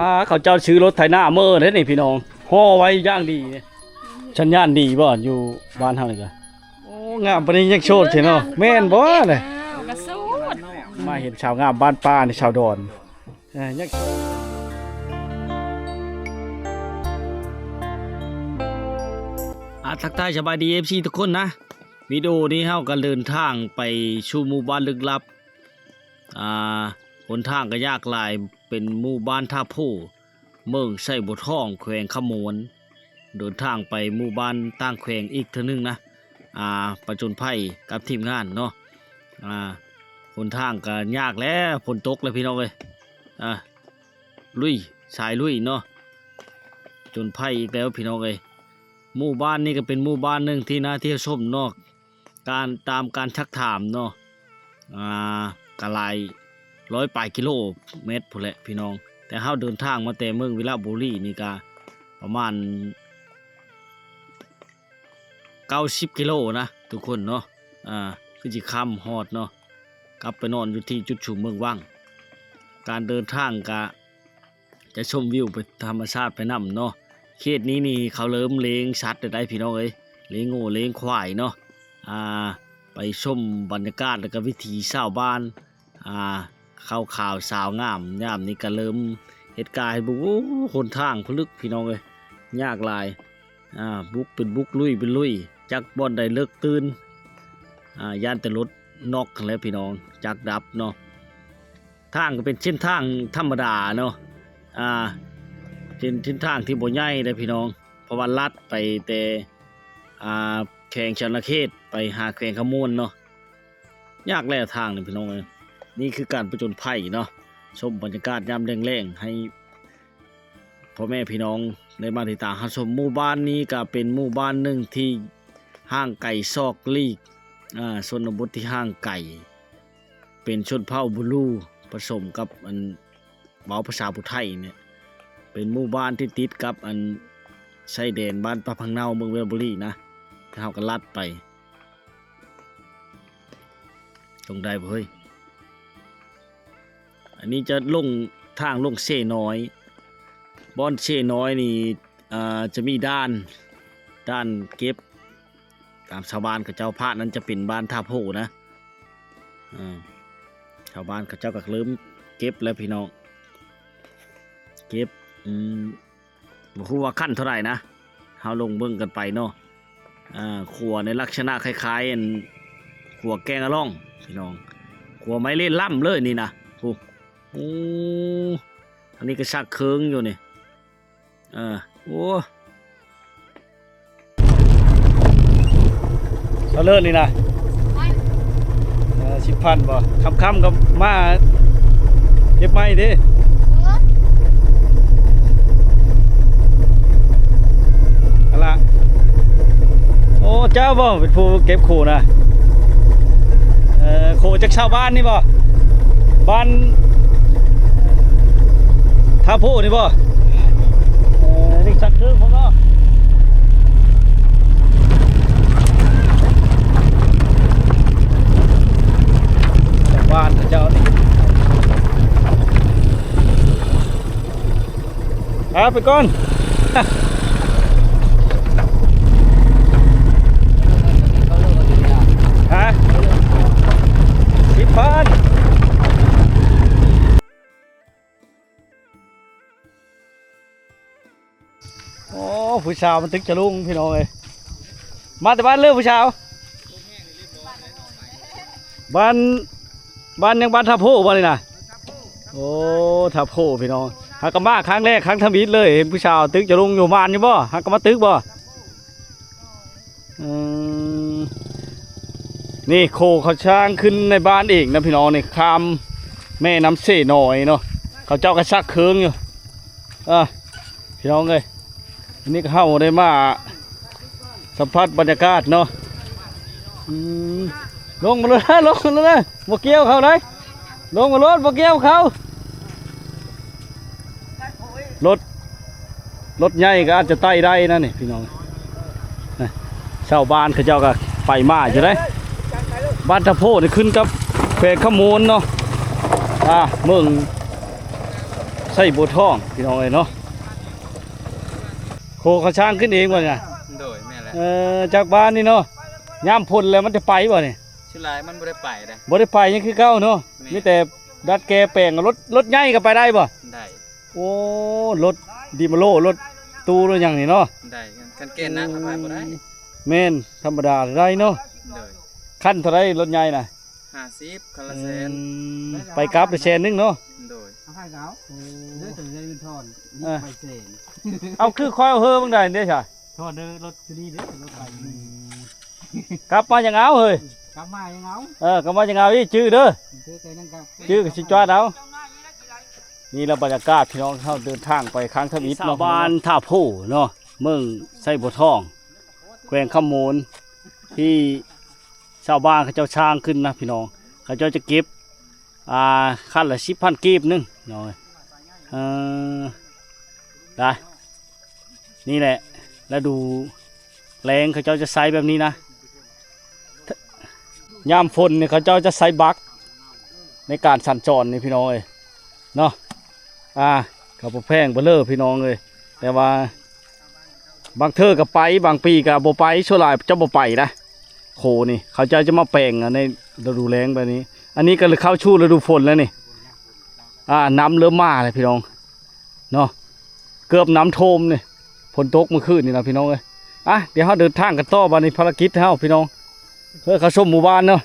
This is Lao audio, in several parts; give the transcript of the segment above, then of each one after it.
ອ່າ ເຂົາເຈົ້າຊື້ລົດໄຖນາເມີເດ້ນີ້ພີ່ນ້ອງ ຫໍ່ໄວ້ຢ່າງດີ. ສັນຍານດີບໍ່ ຢູ່ບ້ານເຮົານີ້ກະ? ໂອ້ ງາມປານນີ້ຍັງໂສດແທ້ເນາະ. ແມ່ນບໍ່ເລີຍ? ອ້າວ ກະໂສດ. ມາເຫັນສາວງາມບ້ານປ່ານີ້ ສາວດອນ. ເອີ ຍັງ ອ່າ ທັກທາຍສະບາຍດີ ເອັຟຊີ ທຸກຄົນນະ. ວິດີໂອນີ້ເຮົາກະເດີນທາງໄປສູ່ໝູ່ບ້ານລຶກລັບ. ອ່າ ຫົນທາງກະຍາກຫຼາຍ ເປັນໝູ່ບ້ານທ່າໂພ ເມືອງໄຊບົວທອງ ແຂວງຄຳມ່ວນ. ເດີນທາງໄປໝູ່ບ້ານຕ່າງແຂວງອີກເທື່ອໜຶ່ງນະ. ອ່າ ປະຈົນໄພກັບທີມງານເນາະ. ອ່າ ຫົນທາງກະຍາກແລ້ວ ຝົນຕົກແລ້ວພີ່ນ້ອງເອີຍ. ອ່າ ລຸຍ ສາຍລຸຍເນາະ ຈົນໄພອີກແລ້ວພີ່ນ້ອງເອີຍ. ໝູ່ບ້ານນີ້ກະເປັນໝູ່ບ້ານໜຶ່ງທີ່ໜ້າທ່ຽວຊົມເນາະ. ການ ຕາມການຊັກຖາມເນາະ ອ່າ ກະຫຼາຍຮ້ອຍປາຍກິໂລແມັດພຸ້ນແຫຼະພີ່ນ້ອງ. ແຕ່ເຮົາເດີນທາງມາແຕ່ເມືອງວິລະບູລີນີ້ກະປະມານເກົ້າສິບກິໂລນະທຸກຄົນເນາະ. ອ່າ ຄືຊິຄ່ຳຮອດເນາະ ກັບໄປນອນຢູ່ທີ່ຈຸດຊຸມເມືອງວັງ. ການເດີນທາງກະ ຈະຊົມວິວໄປ ທຳມະຊາດໄປນຳເນາະ. ເຂດນີ້ນີ້ເຂົາເລີ່ມລ້ຽງສັດແລ້ວໄດ໋ພີ່ນ້ອງເອີຍ ລ້ຽງງົວລ້ຽງຄວາຍເນາະ. ອ່າ ໄປຊົມບັນຍາກາດ ແລ້ວກະວິຖີຊາວບ້ານ. ອ່າ ຂາວໆ ສາວງາມ ຍາມນີ້ກະເລີ່ມເຮັດກາໃຫ້ບຸກ. ໂອ້ ຫົນທາງຜະລຶກພີ່ນ້ອງເອີຍ ຍາກຫຼາຍ. ອ່າ ບຸກເປັນບຸກ ລຸຍເປັນລຸຍ ຈັກບ່ອນໃດເລິກຕື່ນ. ອ່າ ຢ້ານແຕ່ລົດນັອກຫັ້ນແຫຼະພີ່ນ້ອງ ຈັກດັບເນາະ. ທາງກະເປັນເສັ້ນທາງທຳມະດາເນາະ. ອ່າ ເປັນເສັ້ນທາງທີ່ບໍ່ໃຫຍ່ເດ້ພີ່ນ້ອງ ເພາະວ່າລັດໄປແຕ່ ອ່າ ແຂວງສະຫວັນນະເຂດໄປຫາແຂວງຄຳມ່ວນເນາະ. ຍາກແຫຼະທາງນີ້ພີ່ນ້ອງເອີຍ. ນີ້ຄືການປະຈົນໄພເນາະ ຊົມບັນຍາກາດຍາມແລງໆ ໃຫ້ພໍ່ແມ່ພີ່ນ້ອງໄດ້ມາຕິດຕາມຮັບຊົມ. ໝູ່ບ້ານນີ້ກະເປັນໝູ່ບ້ານໜຶ່ງທີ່ຫ່າງໄກສອກຫຼີກ ອ່າ ຊົນນະບົດທີ່ຫ່າງໄກ ເປັນຊົນເຜົ່າບູລູ ປະສົມກັບ ອັນ ເວົ້າພາສາຜູ້ໄທນີ້. ເປັນໝູ່ບ້ານທີ່ຕິດກັບ ອັນ ຊາຍແດນບ້ານປ່າພັງເນົາ ເມືອງວິລະບູລີນະ. ເຮົາກະລັດໄປ ລົງໄດ້ບໍ່ເຮີ້ຍ? ອັນນີ້ຈະລົງ ທາງລົງເຊນ້ອຍ. ບ່ອນເຊນ້ອຍນີ້ ອ່າ ຈະມີດ່ານ ດ່ານເກັບ ຕາມຊາວບ້ານເຂົາເຈົ້າ. ພາກນັ້ນຈະເປັນບ້ານທ່າໂພນະ. ເອີ ຊາວບ້ານເຂົາເຈົ້າກະເລີ່ມເກັບແລ້ວພີ່ນ້ອງ ເກັບ ອືມ ບໍ່ຮູ້ວ່າຂັ້ນເທົ່າໃດນະ ເຮົາລົງເບິ່ງກັນໄປເນາະ. ອ່າ ຂົວໃນລັກສະນະຄ້າຍໆ ອັນ ຂົວແກງອະລ່ອງພີ່ນ້ອງ ຂົວໄມ້ເລລ້ຳເລີຍນີ້ນະ. ໂອ້ ໂອ້ ອັນນີ້ກະຊັກເຄິ່ງຢູ່ນີ້. ເອີ ໂອ້ ເທົ່າເລີດນີ້ນະ? ເອີ ສິບພັນບໍ່? ຄ່ຳໆ ກະມາເກັບໄມ້ເດ້. ເອີ ຫັ້ນລະ. ໂອ້ ເຈົ້າບໍ່ເປັນຜູ້ເກັບໂຄນະ? ເອີ ໂຄຈາກຊາວບ້ານນີ້ບໍ່? ບ້ານທ່າໂພນີ້ບໍ່? ເອີ ນີ້ສັກເຄິ່ງເພິ່ນເນາະ ບ້ານເຂົາເຈົ້ານີ້. ເອົາໄປກ່ອນ ຮະ ສິບພັນ. ໂອ້ ຜູ້ສາວມາຕຶກຈະລຸງພີ່ນ້ອງເອີຍ. ມາແຕ່ບ້ານເລີ ຜູ້ສາວ? ບ້ານ ບ້ານຫຍັງ? ບ້ານທ່າໂພບໍ່ນີ້ນະ? ໂອ້ ທ່າໂພພີ່ນ້ອງ. ຫາກະມາຄັ້ງແລກ ຄັ້ງທຳອິດເລີຍ ເຫັນຜູ້ສາວຕຶກຈະລຸງຢູ່. ມ່ານຢູ່ບໍ່? ຫາກະມາຕຶກບໍ່? ອືມ ນີ້ໂຄເຂົາສ້າງຂຶ້ນໃນບ້ານເອງນະພີ່ນ້ອງນີ້ ຂ້າມແມ່ນ້ຳເຊນ້ອຍເນາະ. ເຂົາເຈົ້າກະຊັກເຄິ່ງຢູ່ ອ່າ ພີ່ນ້ອງເອີຍ. ອັນນີ້ກະເຮົາໄດ້ມາສຳຜັດບັນຍາກາດເນາະ. ອືມ ລົງມາໂລດ ລົງມາໂລດ ບໍ່ກ່ຽວເຂົາໃດ. ລົງມາໂລດ ບໍ່ກ່ຽວເຂົາ. ລົດ ລົດໃຫຍ່ກະອາດຈະໄຕ່ໄດ້ນະນີ້ພີ່ນ້ອງ. ຊາວບ້ານເຂົາເຈົ້າກະໄປມາຢູ່ໃດ໋. ບ້ານທ່າໂພນີ້ຂຶ້ນກັບແຂວງຄຳມ່ວນເນາະ. ອ່າ ເມືອງ ໄຊບົວທອງພີ່ນ້ອງເອີຍເນາະ. ໂຄເຂົາສ້າງຂຶ້ນເອງບໍ່ນີ້ນະ? ໂດຍ ແມ່ນແຫຼະ. ເອີ ຈາກບ້ານນີ້ເນາະ ຍາມຝົນແລ້ວມັນຈະໄປບໍ່ນີ້? ສ່ວນຫຼາຍມັນບໍ່ໄດ້ໄປເດ້. ບໍ່ໄດ້ໄປ ຍັງຄືເກົ່າເນາະ. ແມ່ນ. ມີແຕ່ດັດແກ່ແປງ. ລົດ ລົດໃຫຍ່ກໍໄປໄດ້ບໍ່? ໄດ້. ໂອ້ ລົດດີມາໂລ ລົດຕູ້ ລົດຫຍັງນີ້ເນາະ. ໄດ້ ຄັນແກ່ນໜັກກໍໄປບໍ່ໄດ້. ແມ່ນ ທຳມະດາໄດ້ເນາະ. ໂດຍ. ຄັນເທົ່າໃດລົດໃຫຍ່ນະ? ຫ້າສິບ ຄັນລະແສນ. ອືມ ໄປກັບໄດ້ແສນໜຶ່ງເນາະ. ໂດຍ. ເອົາໃຫ້ເຂົາ ເອີ ເດີ ຈະໄດ້ເງິນທອນ. ເອີ ໄປແສນ. ເອົາ ຄືຂ້ອຍເອົາເຮີເບິ່ງໄດ້ເດ້ຊະ. ທອນເດີ ລົດຢູ່ນີ້ເດ້ ລົດໄປ. ອືມ ກັບມາຍັງເອົາເຮີ້ຍ. ກັບມາຍັງເອົາ. ເອີ ກັບມາຍັງເອົາອີກ ຈື່ເດີ ຈື່ກໍຊິຈອດເອົາ. ນີ້ລະບັນຍາກາດພີ່ນ້ອງ ເຮົາເດີນທາງໄປຄ້າງທຳອິດເນາະ. ຊາວບ້ານທ່າໂພເນາະ ເມືອງໄຊບົວທອງ ແຂວງຄຳມ່ວນ ທີ່ຊາວບ້ານເຂົາເຈົ້າສ້າງຂຶ້ນນະພີ່ນ້ອງ. ເຂົາເຈົ້າຈະເກັບ ອ່າ ຄັນລະສິບພັນກີບໜຶ່ງເນາະ. ເອີ ໄດ້ ນີ້ແຫຼະ ລະດູແລ້ງເຂົາເຈົ້າຈະໃຊ້ແບບນີ້ນະ. ຍາມຝົນນີ້ເຂົາເຈົ້າຈະໃຊ້ບັກໃນການສັນຈອນນີ້ພີ່ນ້ອງເອີຍເນາະ. ອ່າ ກໍບໍ່ແພງເບີເລີພີ່ນ້ອງເອີຍ ແຕ່ວ່າບາງເທື່ອກໍໄປ ບາງປີກໍບໍ່ໄປ. ສ່ວນຫຼາຍຈະບໍ່ໄປນະ ໂຄນີ້ ເຂົາເຈົ້າຈະມາແປງໃນລະດູແລ້ງແບບນີ້. ອັນນີ້ກໍເຂົ້າສູ່ລະດູຝົນແລ້ວນີ້. ອ່າ ນ້ຳເລີ່ມມາແລ້ວພີ່ນ້ອງເນາະ ເກືອບນ້ຳຖ້ວມນີ້ ຝົນຕົກມື້ຄືນນີ້ນະພີ່ນ້ອງເອີຍ. ອ່ະ ດຽວເຮົາເດີນທາງກັນຕໍ່ ບາດນີ້ພາລະກິດເຮົາພີ່ນ້ອງ ເພື່ອເຂົ້າຊົມໝູ່ບ້ານເນາະ.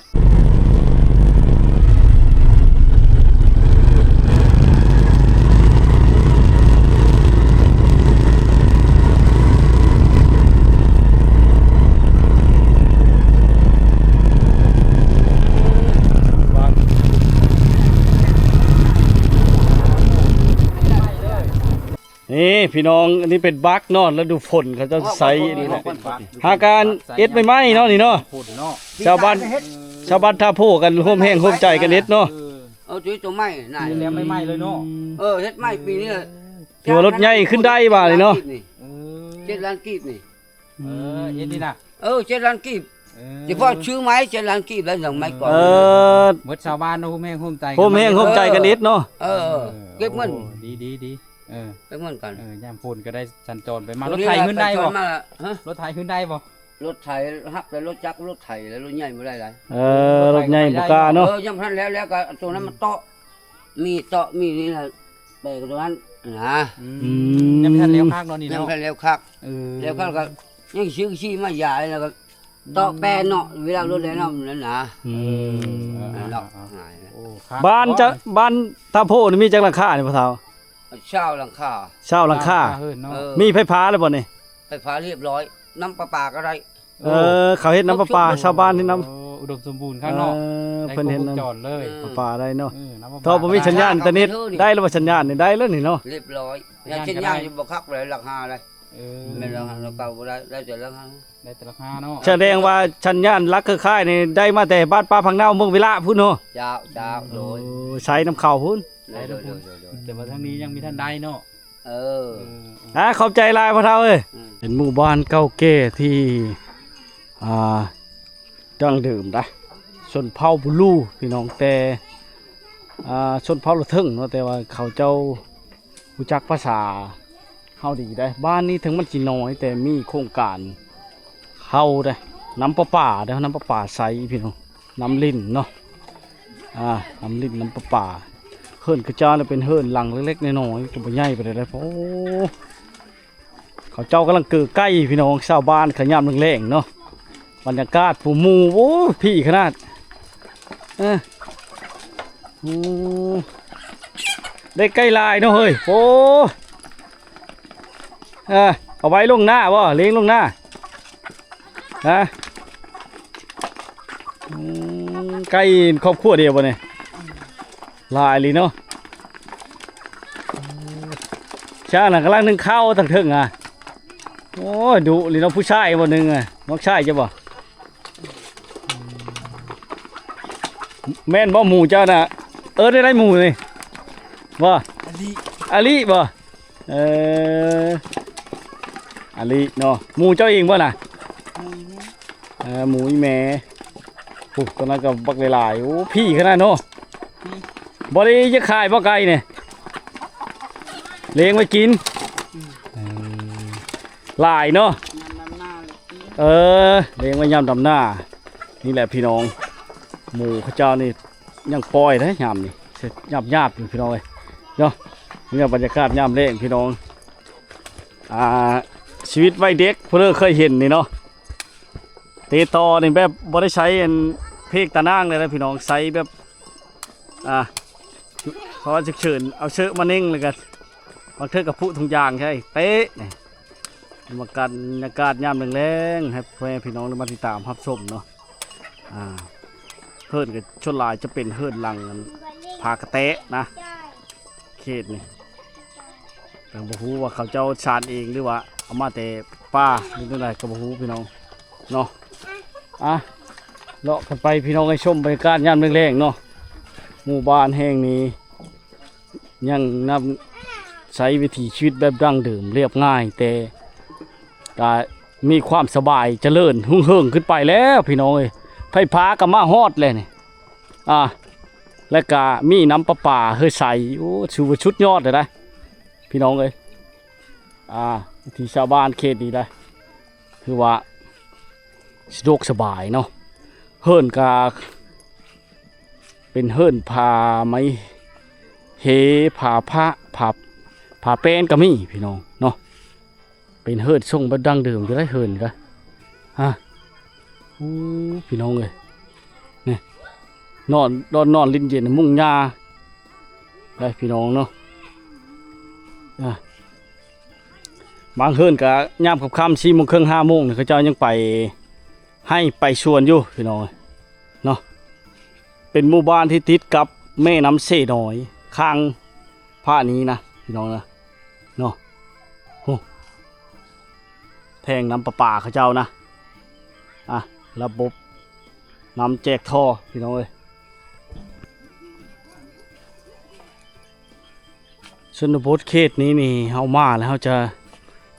ນີ້ພີ່ນ້ອງ ອັນນີ້ເປັນບັກເນາະ ລະດູຝົນເຂົາເຈົ້າຊິໃຊ້ນີ້ແຫຼະ. ຫາການເຮັດໃໝ່ໆເນາະນີ້ເນາະ. ຊາວບ້ານ ຊາວບ້ານທ່າໂພກັນຮ່ວມແຮງຮ່ວມໃຈກັນເຮັດເນາະ. ເອີ ເອົາຕົວໃໝ່ນະ ແລ້ວໃໝ່ໆເລີຍເນາະ. ເອີ ເຮັດໃໝ່ປີນີ້ແຫຼະ ຖືວ່າລົດໃຫຍ່ຂຶ້ນໄດ້ບາດນີ້ເນາະ. ເຈັດລ້ານກີບນີ້. ເອີ ເຮັດນີ້ນະ. ເອີ ເຈັດລ້ານກີບ. ເອີ ສະເພາະຊື້ໄມ້ເຈັດລ້ານກີບ ແລ້ວຫຍັງໄມ້ກ່ອນ. ເອີ ໝົດຊາວບ້ານເນາະ ຮ່ວມແຮງຮ່ວມໃຈ ຮ່ວມແຮງຮ່ວມໃຈກັນເຮັດເນາະ. ເອີ ເກັບເງິນ. ດີໆໆ. ເອີ ເກັບເງິນກັນ. ເອີ ຍາມຝົນກໍໄດ້ສັນຈອນໄປມາ. ລົດໄຖຂຶ້ນໄດ້ບໍ່? ຮະ? ລົດໄຖຂຶ້ນໄດ້ບໍ່? ລົດໄຖຮັບແຕ່ລົດຈັກ ລົດໄຖ ແລ້ວລົດໃຫຍ່ບໍ່ໄດ້ຫຼາຍ. ເອີ ລົດໃຫຍ່ບໍ່ກ້າເນາະ. ເອີ ຍັງບໍ່ທັນແລ້ວ ແລ້ວກໍຕົວນັ້ນມັນເຕາະ ມີເຕາະມີນີ້ນະ ແປກຕົວນັ້ນນະ. ອືມ ຍັງບໍ່ທັນແລ້ວຄັກເນາະນີ້ເນາະ. ຍັງບໍ່ທັນແລ້ວຄັກ. ເອີ ແລ້ວຄັກກໍຍັງຊື້ຂີ້ມາຢາຍ ແລ້ວກໍເຕາະແປເນາະ ເວລາລົດແລ່ນນຳນັ້ນນະ. ອືມ ເອີ ເນາະ. ໂອ້ ຄັກ. ບ້ານຈະ ບ້ານທ່າໂພນີ້ມີຈັກຫຼັງຄານີ້ພໍ່ເຖົ້າ? ຊາວຫຼັງຄາ. ຊາວຫຼັງຄາ. ເອີ ມີໄຟຟ້າແລ້ວບໍ່ນີ້? ໄຟຟ້າຮຽບຮ້ອຍ ນ້ຳປະປາກໍໄດ້. ເອີ ເຂົາເຮັດນ້ຳປະປາ ຊາວບ້ານເຮັດນ້ຳ. ໂອ້ ອຸດົມສົມບູນຄັກເນາະ. ເອີ ເພິ່ນເຮັດນ້ຳປະປາໄດ້ເນາະ. ເອີ ຖ້າບໍ່ມີສັນຍານອິນເຕີເນັດໄດ້ແລ້ວບໍ່? ສັນຍານນີ້ໄດ້ແລ້ວນີ້ເນາະ. ຮຽບຮ້ອຍ. ສັນຍານບໍ່ຄັກເລີຍ ຫຼັກຫ້າເລີຍ. ເອີ ແມ່ນແລ້ວ ຫຼັກເກົ້າບໍ່ໄດ້ ໄດ້ແຕ່ຫຼັກຫ້າ ໄດ້ແຕ່ຫຼັກຫ້າເນາະ. ສະແດງວ່າສັນຍານຫຼັກເຄືອຂ່າຍນີ້ໄດ້ມາແຕ່ບ້ານປ່າພັງເນົາ ເມືອງວິລະພຸ້ນເນາະ. ເຈົ້າ ເຈົ້າ. ໂດຍ. ໂອ້ ໃຊ້ນຳເຂົາພຸ້ນ. ໂດຍ ໂດຍ ໂດຍ. ແຕ່ວ່າທາງນີ້ຍັງມີທັນໄດ້ເນາະ. ເອີ ເອີ ອ່າ ຂອບໃຈຫຼາຍພໍ່ເຖົ້າເອີຍ. ເປັນໝູ່ບ້ານເກົ່າແກ່ທີ່ ອ່າ ດັ້ງເດີມໄດ໋ ຊົນເຜົ່າບູລູພີ່ນ້ອງ. ແຕ່ ອ່າ ຊົນເຜົ່າລະເຖິງເນາະ ແຕ່ວ່າເຂົາເຈົ້າຮູ້ຈັກພາສາເຮົາດີໄດ໋. ບ້ານນີ້ເຖິງມັນຊິນ້ອຍ ແຕ່ມີໂຄງການເຂົ້າໄດ໋ ນ້ຳປະປາໄດ໋ ນ້ຳປະປາໃຊ້ພີ່ນ້ອງ. ນ້ຳລິນເນາະ ອ່າ ນ້ຳລິນ ນ້ຳປະປາ. ເຮືອນຂະເຈົ້ານະເປັນເຮືອນຫຼັງເລັກໆນ້ອຍໆ ກໍບໍ່ໃຫຍ່ປານໃດ. ໂອ້ ເຂົາເຈົ້າກຳລັງເກີໄກ່ພີ່ນ້ອງ ຊາວບ້ານຂະຍາມແລງໆເນາະ. ບັນຍາກາດຜູ້ໝູ່ ໂອ້ ຜີຂະໜາດ. ເອີ ໂອ້ ໄດ້ໄກ່ຫຼາຍເນາະເຮີ້ຍ. ໂອ້ ເອີ ເອົາໄວ້ລ່ວງໜ້າບໍ່? ລ້ຽງລ່ວງໜ້າ. ຮະ? ອືມ ໄກ່ຄອບຄົວດຽວບໍ່ນີ້? ຫຼາຍອີ່ຫຼີເນາະ. ຊ້າງນະກຳລັງໜຶ້ງເຂົ້າທາງເທິງອະ. ໂອ້ຍ ດຸອີ່ຫຼີເນາະ. ຜູ້ຊາຍບໍ່ໜຶ່ງອະ? ນ້ອງຊາຍເຈົ້າບໍ່? ແມ່ນບໍ່ໝູເຈົ້ານະ? ເອີ້ນໄດ້ ໝູນີ້ບໍ່? ອາລິ ອາລິບໍ່? ເອີ ອາລິເນາະ. ໝູເຈົ້າເອງບໍ່ນະ? ໝູອີ່ແມ່. ເອີ ໝູອີ່ແມ່. ໂອ້ ຕົວນັ້ນກໍບັກຫຼາຍໆ. ໂອ້ ຜີຂະໜາດເນາະ. ບໍ່ໄດ້ຈະຂາຍບໍ່ໄກ່ນີ້? ລ້ຽງໄວ້ກິນ ອືມ ເອີ ຫຼາຍເນາະ ຍາມດຳນາ ເອີ ລ້ຽງໄວ້ຍາມດຳນາ. ນີ້ແຫຼະພີ່ນ້ອງ ໝູເຂົາເຈົ້ານີ້ຍັງປ່ອຍເດ້ຍາມນີ້ ຍາບໆຢູ່ພີ່ນ້ອງເອີຍເນາະ. ນີ້ບັນຍາກາດຍາມແລງພີ່ນ້ອງ ອ່າ ຊີວິດວັຍເດັກ ຜູ້ໃດເຄີຍເຫັນນີ້ເນາະ ເຕະຕໍ່ນີ້ແບບບໍ່ໄດ້ໃຊ້ອັນເພກຕານາງເລີຍນະພີ່ນ້ອງ ໃຊ້ແບບ ອ່າ ເພາະວ່າຈະເຊີນເອົາເຊາະມາເນັ່ງ ແລ້ວກໍບາງເທື່ອກໍຜຸຖົງຢາງໃສ່ເຕະນີ້. ບັນຍາກາດ ບັນຍາກາດຍາມແລງໆ ໃຫ້ພໍ່ແມ່ພີ່ນ້ອງໄດ້ມາຕິດຕາມຮັບຊົມເນາະ. ອ່າ ເຮີ້ນກໍສ່ວນຫຼາຍຈະເປັນເຮີ້ນຫຼັງ ອ່າ ຜາກະແຕະນະ ເຂດນີ້ ກໍບໍ່ຮູ້ວ່າເຂົາເຈົ້າສານເອງ ຫຼືວ່າເອົາມາແຕ່ປ່າ ຫຼືແນວໃດກໍບໍ່ຮູ້ພີ່ນ້ອງເນາະ. ອ່ະ ເລາະກັນໄປພີ່ນ້ອງ ໃຫ້ຊົມບັນຍາກາດຍາມແລງໆເນາະ. ໝູ່ບ້ານແຫ່ງນີ້ຍັງນຳໃຊ້ວິຖີຊີວິດແບບດັ້ງເດີມລຽບງ່າຍ ແຕ່ກະມີຄວາມສະບາຍຈະເລີນຮຸ່ງເຮືອງຂຶ້ນໄປແລ້ວພີ່ນ້ອງເອີຍ. ໄຟຟ້າກໍມາຮອດແລ້ວນີ້ ອ່າ ແລ້ວກະມີນ້ຳປະປາໃຫ້ໃຊ້ ໂອ້ ຖືວ່າສຸດຍອດເລີຍນະພີ່ນ້ອງເອີຍ. ອ່າ ວິຖີຊາວບ້ານເຂດນີ້ໄດ໋ ຄືວ່າສະດວກສະບາຍເນາະ. ເຮືອນກະເປັນເຮືອນຜ້າໄມ້ເຫ ຜ້າພະ ຜ້າ ຜ້າແປ້ນກໍມີພີ່ນ້ອງເນາະ. ເປັນເຮືອນຊົງແບບດັ້ງເດີມຢູ່ໄດ໋ ເຮືອນກະ ຮະ ໂອ້ ພີ່ນ້ອງເອີຍ ນີ້ ນອນ ນອນ ນອນຫຼິ້ນເຢັນມຸ້ງຫຍ້າໄດ໋ພີ່ນ້ອງເນາະ. ອ່າ ບາງເຮືອນກະຍາມຄ່ຳໆ ສີ່ໂມງເຄິ່ງ ຫ້າໂມງນີ້ ເຂົາເຈົ້າຍັງໄປໄຮ່ໄປສວນຢູ່ພີ່ນ້ອງເນາະ. ເປັນໝູ່ບ້ານທີ່ຕິດກັບແມ່ນ້ຳເຊນ້ອຍ ຂ້າງພາກນີ້ນະພີ່ນ້ອງນະ ເນາະ. ໂອ້ ແທງນ້ຳປະປາເຂົາເຈົ້ານະ ອ່ະ ລະບົບນ້ຳແຈກທໍ່ພີ່ນ້ອງເອີຍ. ຊົນນະບົດເຂດນີ້ນີ້ ເຮົາມາແລ້ວເຮົາຈະ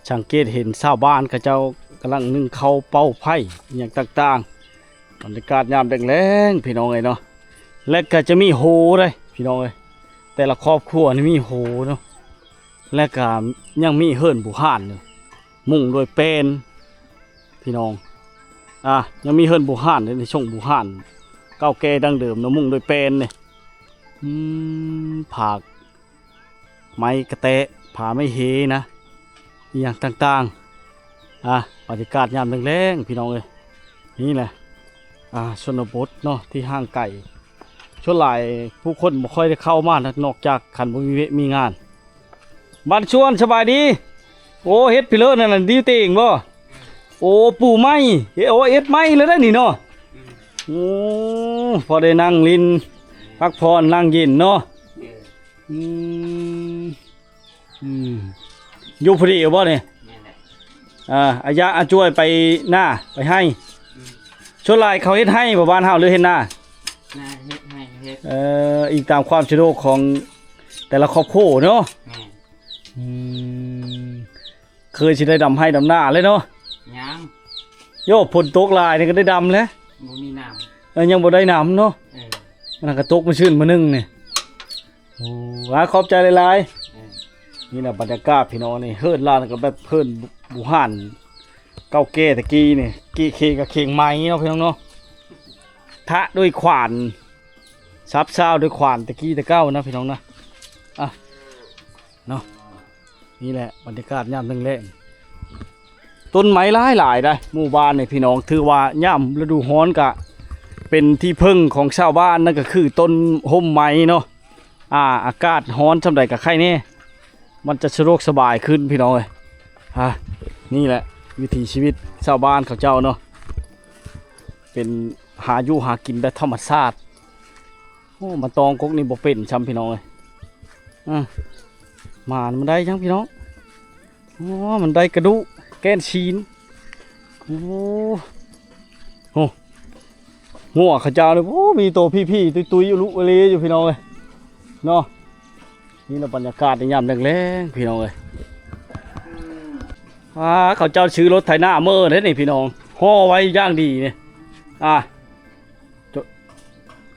ສັງເກດເຫັນຊາວບ້ານເຂົາເຈົ້າກຳລັງໜຶ້ງເຂົ້າເປົ່າໄຟອີ່ຫຍັງຕ່າງໆ. ບັນຍາກາດຍາມແລງໆ ພີ່ນ້ອງເອີຍເນາະ ແລະກໍຈະມີໂຮເດ້ພີ່ນ້ອງເອີຍ. ແຕ່ລະຄອບຄົວນີ້ມີໂຮເນາະ ແລະກໍຍັງມີເຮືອນບູຮານຢູ່ ມຸງດ້ວຍແປ້ນພີ່ນ້ອງ. ອ່າ ຍັງມີເຮືອນບູຮານເດ້ ໃນຊົງບູຮານເກົ່າແກ່ດັ້ງເດີມເນາະ ມຸງດ້ວຍແປ້ນນີ້. ອືມ ຜາກ ໄມ້ກະແຕະ ຜ້າໄມ້ເຫນະ ອີ່ຫຍັງຕ່າງໆ. ອ່າ ບັນຍາກາດຍາມແລງໆ ພີ່ນ້ອງເອີຍ. ນີ້ແຫຼະ ອ່າ ຊົນນະບົດເນາະ ທີ່ຫ່າງໄກ ສ່ວນຫຼາຍຜູ້ຄົນບໍ່ຄ່ອຍໄດ້ເຂົ້າມານະ ນອກຈາກຄັນບໍ່ມີວຽກມີງານ. ບ້ານຊວນ ສະບາຍດີ. ໂອ້ ເຮັດພີເລີນັ້ນ ດິວເຕີງບໍ່? ໂອ້ ປູໃໝ່ ເຮັດ ໂອ້ ເຮັດໃໝ່ແລ້ວໄດ໋ນີ້ເນາະ. ອືມ ໂອ້ ພໍໄດ້ນັ່ງຫຼິ້ນ ອືມ ພັກຜ່ອນ ນັ່ງເຢັນເນາະ. ເອີ ອືມ ອືມ ຢູ່ຜູ້ດຽວບໍ່ນີ້? ແມ່ນແຫຼະ ອ່າ ອາຍະອາຈວຍໄປນາໄປໄຮ່. ອືມ ສ່ວນຫຼາຍເຂົາເຮັດໄຮ່ບໍ່ ບ້ານເຮົາ ຫຼືເຮັດນາ? ນາ ເຮັດໄຮ່ ເຮັດ ເອີ ອີງຕາມຄວາມສະດວກຂອງແຕ່ລະຄອບຄົວເນາະ. ແມ່ນ ອືມ ເຄີຍຊິໄດ້ດຳໄຮ່ດຳນາແລ້ວເນາະ? ຍັງ ໂຍ ຝົນຕົກຫຼາຍນີ້ກໍໄດ້ດຳແລ້ວ ບໍ່ມີນ້ຳ. ເອີ ຍັງບໍ່ໄດ້ນ້ຳເນາະ. ເອີ ມັນກໍຕົກມື້ຊືນມື້ໜຶ່ງນີ້. ໂອ້ ອາ ຂອບໃຈຫຼາຍໆ. ເອີ ນີ້ນະບັນຍາກາດພີ່ນ້ອງ ນີ້ເຮືອນລາວກໍແບບເຮືອນບູຮານເກົ່າແກ່ແຕ່ກີ້ນີ້ ກີ້ເຄງກໍເຄງໄມ້ເນາະພີ່ນ້ອງເນາະ ທະດ້ວຍຂວານ ສັບຊາວດ້ວຍຂວານແຕ່ກີ້ແຕ່ເກົ່ານະພີ່ນ້ອງນະ. ອ່ະ ເນາະ ນີ້ແຫຼະບັນຍາກາດຍາມແລງໆ ຕົ້ນໄມ້ຫຼາຍໆ ໄດ໋ ໝູ່ບ້ານນີ້ພີ່ນ້ອງ. ຖືວ່າຍາມລະດູຮ້ອນກະເປັນທີ່ເພິ່ງຂອງຊາວບ້ານ ນັ້ນກໍຄືຕົ້ນຮົ່ມໄມ້ເນາະ. ອ່າ ອາກາດຮ້ອນສ່ຳໃດກໍໄຄແດ່ ມັນຈະສະດວກສະບາຍຂຶ້ນພີ່ນ້ອງເອີຍ. ອ່າ ນີ້ແຫຼະວິຖີຊີວິດຊາວບ້ານເຂົາເຈົ້າເນາະ ເປັນຫາຢູ່ຫາກິນແບບທຳມະຊາດ. ໂອ້ ມາຕອງກົກນີ້ບໍ່ເປັນຊ້ຳພີ່ນ້ອງເອີຍ. ອ່າ ໝານມັນໄດ້ຫຍັງພີ່ນ້ອງ? ໂອ້ ມັນໄດ້ກະດູກແກ່ນຊີ້ນ. ໂອ້ ໂອ້ ງົວເຂົາເຈົ້ານີ້ ໂອ້ ມີໂຕພີ້ໆ ຕຸ້ຍໆ ອຸລຸອຸເລຢູ່ພີ່ນ້ອງເອີຍເນາະ. ນີ້ລະບັນຍາກາດໃນຍາມແລງໆ ພີ່ນ້ອງເອີຍ. ອ່າ ເຂົາເຈົ້າຊື້ລົດໄຖນາເມີເດ້ນີ້ພີ່ນ້ອງ ຫໍ່ໄວ້ຢ່າງດີນີ້. ອ່າ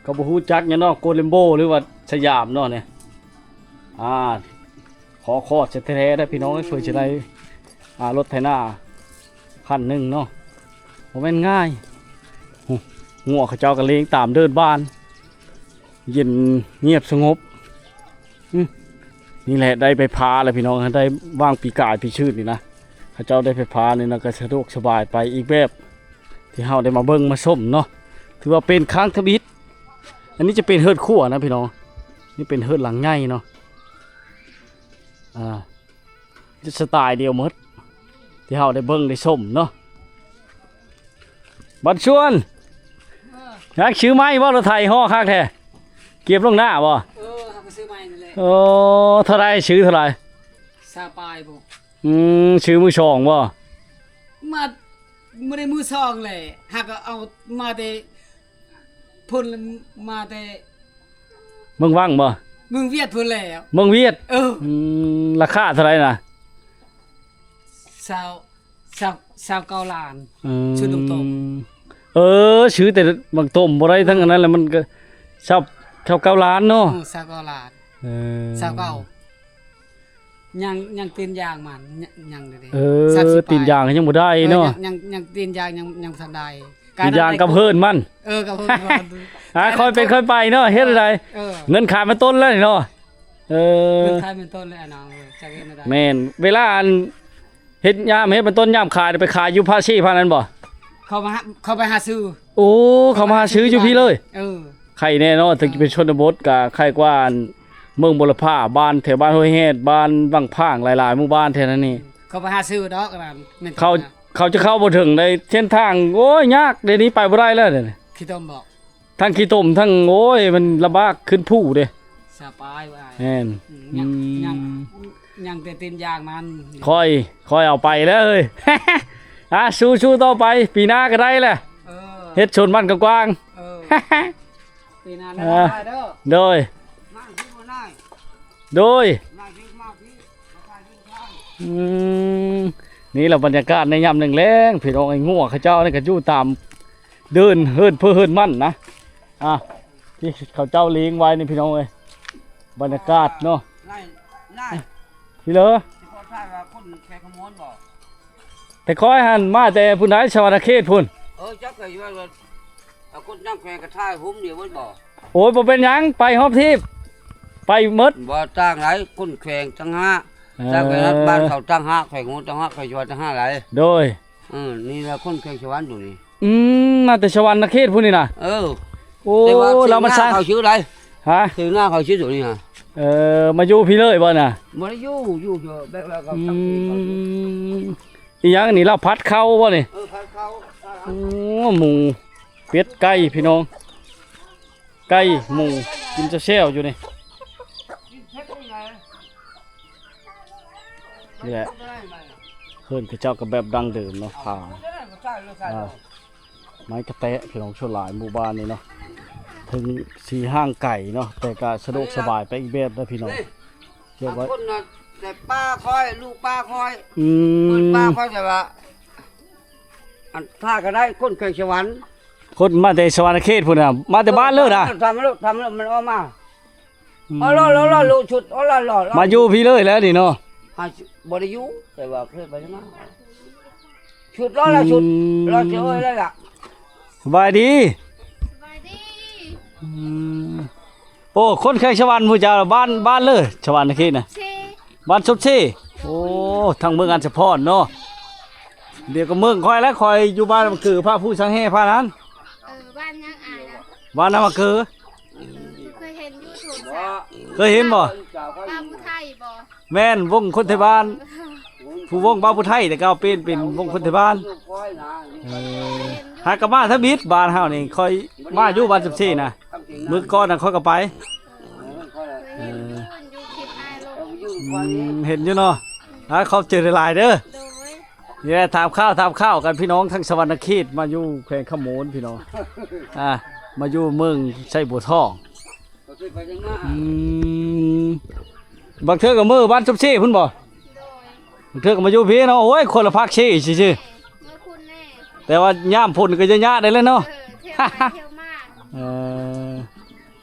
ກໍບໍ່ຮູ້ຈັກຫຍັງເນາະ ໂກເລັມໂບ ຫຼືວ່າສະຫຍາມເນາະນີ້. ອ່າ ຂໍຄອດແທ້ໆເດີພີ່ນ້ອງເອີຍ ເພື່ອຈະໄດ້ ອ່າ ລົດໄຖນາຄັນໜຶ່ງເນາະ ບໍ່ແມ່ນງ່າຍ. ໂອ້ ງົວເຂົາເຈົ້າກໍເລງຕາມເດີ່ນບ້ານ ເຢັນງຽບສະຫງົບ. ອື ນີ້ແຫຼະ ໄດ້ໄຟຟ້າແລ້ວພີ່ນ້ອງ ໄດ້ຫວ່າງປີກາຍປີຊືນນີ້ນະ ເຂົາເຈົ້າໄດ້ໄຟຟ້ານີ້ນະ ກໍສະດວກສະບາຍໄປອີກແບບ ທີ່ເຮົາໄດ້ມາເບິ່ງມາຊົມເນາະ ຖືວ່າເປັນຄັ້ງທຳອິດ. ອັນນີ້ຈະເປັນເຮືອນຄົວນະພີ່ນ້ອງ ນີ້ເປັນເຮືອນຫຼັງໃຫຍ່ເນາະ ອ່າ ສະຕາຍດຽວໝົດ ທີ່ເຮົາໄດ້ເບິ່ງໄດ້ຊົມເນາະ. ບັນຊວນ ເອີ ຍັກຊື້ໃໝ່ບໍ່ ລົດໄຖຫໍ້ຄັກແທ້ ເກັບລ່ວງໜ້າບໍ່? ເອີ ເຮົາກໍຊື້ໃໝ່ນັ້ນແຫຼະ. ໂອ້ ເທົ່າໃດ ຊື້ເທົ່າໃດ? ຊາວປາຍພຸ້ນ. ອືມ ຊື້ມືສອງບໍ່? ມາ ບໍ່ໄດ້ມືສອງແຫຼະ ຫາກກໍເອົາມາແຕ່ພຸ້ນ ມາແຕ່ເມືອງວັງບໍ່? ເມືອງວຽດພຸ້ນແຫຼະ. ເມືອງວຽດ? ເອີ ອືມ ລາຄາເທົ່າໃດນະ? ຊາວ ຊາວ ຊາວເກົ້າລ້ານ. ອືມ ຊື້ຕົມໆ. ເອີ ຊື້ແຕ່ບັກຕົມບໍ່ໄດ້ ທັງອັນນັ້ນແຫຼະ ມັນກໍຊາວ ຊາວເກົ້າລ້ານເນາະ. ເອີ ຊາວເກົ້າລ້ານ. ເອີ ຊາວເກົ້າ ຍັງ ຍັງຕີນຢາງມັນ ຍັງ ຍັງເດ້. ເອີ ສາມສິບປາຍ ຕີນຢາງຍັງບໍ່ໄດ້ເນາະ. ເອີ ຍັງ ຍັງ ຍັງຕີນຢາງຍັງ ຍັງບໍ່ທັນໄດ້ ຕີນຢາງກັບເຮີ້ນມັນ. ເອີ ກັບເຮີ້ນມັນ. ອ່າ ຄ່ອຍເປັນຄ່ອຍໄປເນາະ ເຮັດຈັ່ງໃດ. ເອີ ເງິນຂາຍມັນຕົ້ນແລ້ວນີ້ເນາະ. ເອີ ເງິນຂາຍມັນຕົ້ນແລ້ວ ນ້ອງເອີຍ ຈັກເຮັດແນວໃດ. ແມ່ນ ເວລາອັນ ເຮັດຍາມເຮັດມັນຕົ້ນຍາມຂາຍ ໄປຂາຍຢູ່ພາສີພານັ້ນບໍ່? ເຂົາມາ ເຂົາໄປຫາຊື້. ໂອ້ ເຂົາມາຫາຊື້ຢູ່ພີ້ເລີຍ. ເອີ ໄຄແນ່ເນາະ ເອີ ແຕ່ເປັນຊົນນະບົດກະໄຄກວ່າອັນເມືອງບົວລະພາ ບ້ານແຖວບ້ານຫ້ວຍແຮດ ບ້ານວັງຜາງ ຫຼາຍໆໝູ່ບ້ານແຖວນັ້ນນີ້. ເຂົາໄປຫາຊື້ດອກອັນນັ້ນ ແມ່ນ ເຂົາ ເຂົາຈະເຂົ້າບໍ່ເຖິງໃນເສັ້ນທາງ ໂອ້ຍ ຍາກ ດຽວນີ້ໄປບໍ່ໄດ້ແລ້ວດຽວນີ້. ຂີ້ຕົມບໍ່? ທັງຂີ້ຕົມທັງ ໂອ້ຍ ມັນລຳບາກຂຶ້ນພູເດ້. ສະບາຍວ່າ ແມ່ນ ອືມ ຍັງ ອືມ ຍັງ ຍັງແຕ່ຕີນຢາງມັນ. ຄ່ອຍ ຄ່ອຍເອົາໄປແລ້ວເອີຍ. ອ່າ ສູ້ໆຕໍ່ໄປ ປີໜ້າກໍໄດ້ແຫຼະ. ເອີ ເຮັດສວນມັນກວ້າງໆ. ເອີ ປີໜ້າ ເອີ ໄດ້ເດີ. ໂດຍ ມາທີ່ບໍ່ໄດ້ ໂດຍ ມາທີ່ ມາທີ່ ມາທີ່ ອືມ ນີ້ລະບັນຍາກາດໃນຍາມແລງໆ ພີ່ນ້ອງເອີຍ. ງົວເຂົາເຈົ້ານີ້ກໍຢູ່ຕາມ ເດີ່ນເຮືອນເພີເຮືອນມັນນະ ອ່າ ທີ່ເຂົາເຈົ້າລ້ຽງໄວ້ນີ້ພີ່ນ້ອງເອີຍ ບັນຍາກາດເນາະ. ພີ່ເລີ ແຕ່ຂ້ອຍຫັ້ນມາແຕ່ພຸ້ນໃດ ສະຫວັນນະເຂດພຸ້ນ. ເອີ ຈັກໄປວ່າ ເອົາຄົນນຳແຂວງກະຖ່າຍຫຸ້ມນີ້ເບິດບໍ່? ໂອ້ຍ ບໍ່ເປັນຫຍັງ ໄປຮອບທີບ ໄປໝົດ. ບໍ່ຕ່າງໃດ ຄົນແຂວງຕ່າງຫາກ ເອີ ຕ່າງແຂວງ ບ້ານເຂົາຕ່າງຫາກ ແຂວງຫົວຕ່າງຫາກ ແຂວງຊະວັນຕ່າງຫາກຫຼາຍ. ໂດຍ ເອີ ນີ້ລະຄົນແຂວງຊະວັນໂຕນີ້. ອືມ ມາແຕ່ສະຫວັນນະເຂດພຸ້ນນີ້ນະ. ເອີ ໂອ້ ແຕ່ວ່າລາວມາສ້າງ ເຂົາຊື່ໃດ? ຮະ? ຊື່ໜ້າເຂົາຊື່ໂຕນີ້ນະ. ເອີ ມາຢູ່ພີ້ເລີຍບໍ່ນະ? ບໍ່ໄດ້ຢູ່ ຢູ່ແບບວ່າເຂົາ ອືມ ອີ່ຫຍັງນີ້ ລາວຜັດເຂົ້າບໍ່ນີ້? ເອີ ຜັດເຂົ້າ. ໂອ້ ໝູ ເປັດ ໄກ່ ພີ່ນ້ອງ ໄກ່ ໝູ ກິນແຊວໆຢູ່ນີ້. ນີ້ແຫຼະ ເຮືອນເຂົາເຈົ້າກໍແບບດັ້ງເດີມເນາະ ຜາ ອ່າ ໄມ້ກະແຕະ ພີ່ນ້ອງ. ສ່ວນຫຼາຍໝູ່ບ້ານນີ້ເນາະ ເຖິງຊິຫ່າງໄກເນາະ ແຕ່ກໍສະດວກສະບາຍໄປອີກແບບເດີພີ່ນ້ອງ. ເກັບໄວ້ ອັນຄົນນະ ແຕ່ປ້າຂ້ອຍ ລູກປ້າຂ້ອຍ ອືມ ເພິ່ນປ້າຂ້ອຍ ແຕ່ວ່າ ອັນຖ້າກໍໄດ້ ຄົນແຂວງສະຫວັນ ຄົນມາແຕ່ສະຫວັນນະເຂດພຸ້ນນະ ມາແຕ່ບ້ານເລີຍນະ. ທຳໂລດ ທຳໂລດ ມັນອອກມາ. ອືມ ເອົາລະ ລະ ລະ ລະ ຊຸດ ເອົາລະ ລະ ລະ ມາຢູ່ພີ້ເລີຍແລ້ວນີ້ເນາະ. ຫາ ບໍ່ໄດ້ຢູ່ ແຕ່ວ່າເຄີຍໄປມາ ຊຸດ ລະ ລະ ຊຸດ ອືມ ລະ ຊິເອີຍ ລະ ລະ. ສະບາຍດີ ສະບາຍດີ. ອືມ ໂອ້ ຄົນແຂວງສະຫວັນ ໝູ່ເຈົ້າ ບ້ານ ບ້ານເລີຍ ສະຫວັນນະເຂດນະ. ເຊ ບ້ານສົມເຊ. ໂອ້ ທາງເມືອງອັນສະພອນເນາະ. ດຽວກໍເມືອງຂ້ອຍແຫຼະ ຂ້ອຍຢູ່ບ້ານນຳມະເກີ ພາຜູ້ສັງແຮ່ພານັ້ນ. ເອີ ບ້ານຫຍັງອ້າຍນະ? ບ້ານນຳມະເກີ. ເຄີຍເຫັນຢູ່ໂທລະສັບ ເຄີຍເຫັນບໍ່? ບ່າວຜູ້ໄທບໍ່? ແມ່ນ ວົງຄົນໄທບ້ານ ເອີ ຜູ້ວົງບ່າວຜູ້ໄທ ແຕ່ເກົ່າປ່ຽນເປັນວົງຄົນໄທບ້ານ. ເອີ ຫາກະມາທຳອິດ ບ້ານເຮົານີ້ ຂ້ອຍມາຢູ່ບ້ານສົມເຊນະ ມື້ກ່ອນນະຂ້ອຍກໍໄປ. ເອີ ເຄີຍເຫັນຢູ່ ເອີ ຢູ່ຄລິບອ້າຍລົງ. ອືມ ເຫັນຢູ່ເນາະ. ອ່າ ຂອບໃຈຫຼາຍໆເດີ. ໂດຍ ນີ້ແຫຼະ ຖາມຂ່າວ ຖາມຂ່າວກັນ ພີ່ນ້ອງທາງສະຫວັນນະເຂດ ມາຢູ່ແຂວງຄຳມ່ວນ ພີ່ນ້ອງ ອ່າ ມາຢູ່ເມືອງໄຊບົວທອງ. ອືມ ບາງເທື່ອກໍເມືອບ້ານສົມເຊພຸ້ນບໍ່? ໂດຍ ບາງເທື່ອກໍມາຢູ່ພີ້ເນາະ. ໂອ້ຍ ຄົນລະພາກເຊຊື່ໆ. ເມືອພຸ້ນແນ່ ແຕ່ວ່າຍາມຝົນກໍຍາກໆໄດ້ແຫຼະເນາະ. ເອີ ທ່ຽວໄປທ່ຽວມາ. ເອີ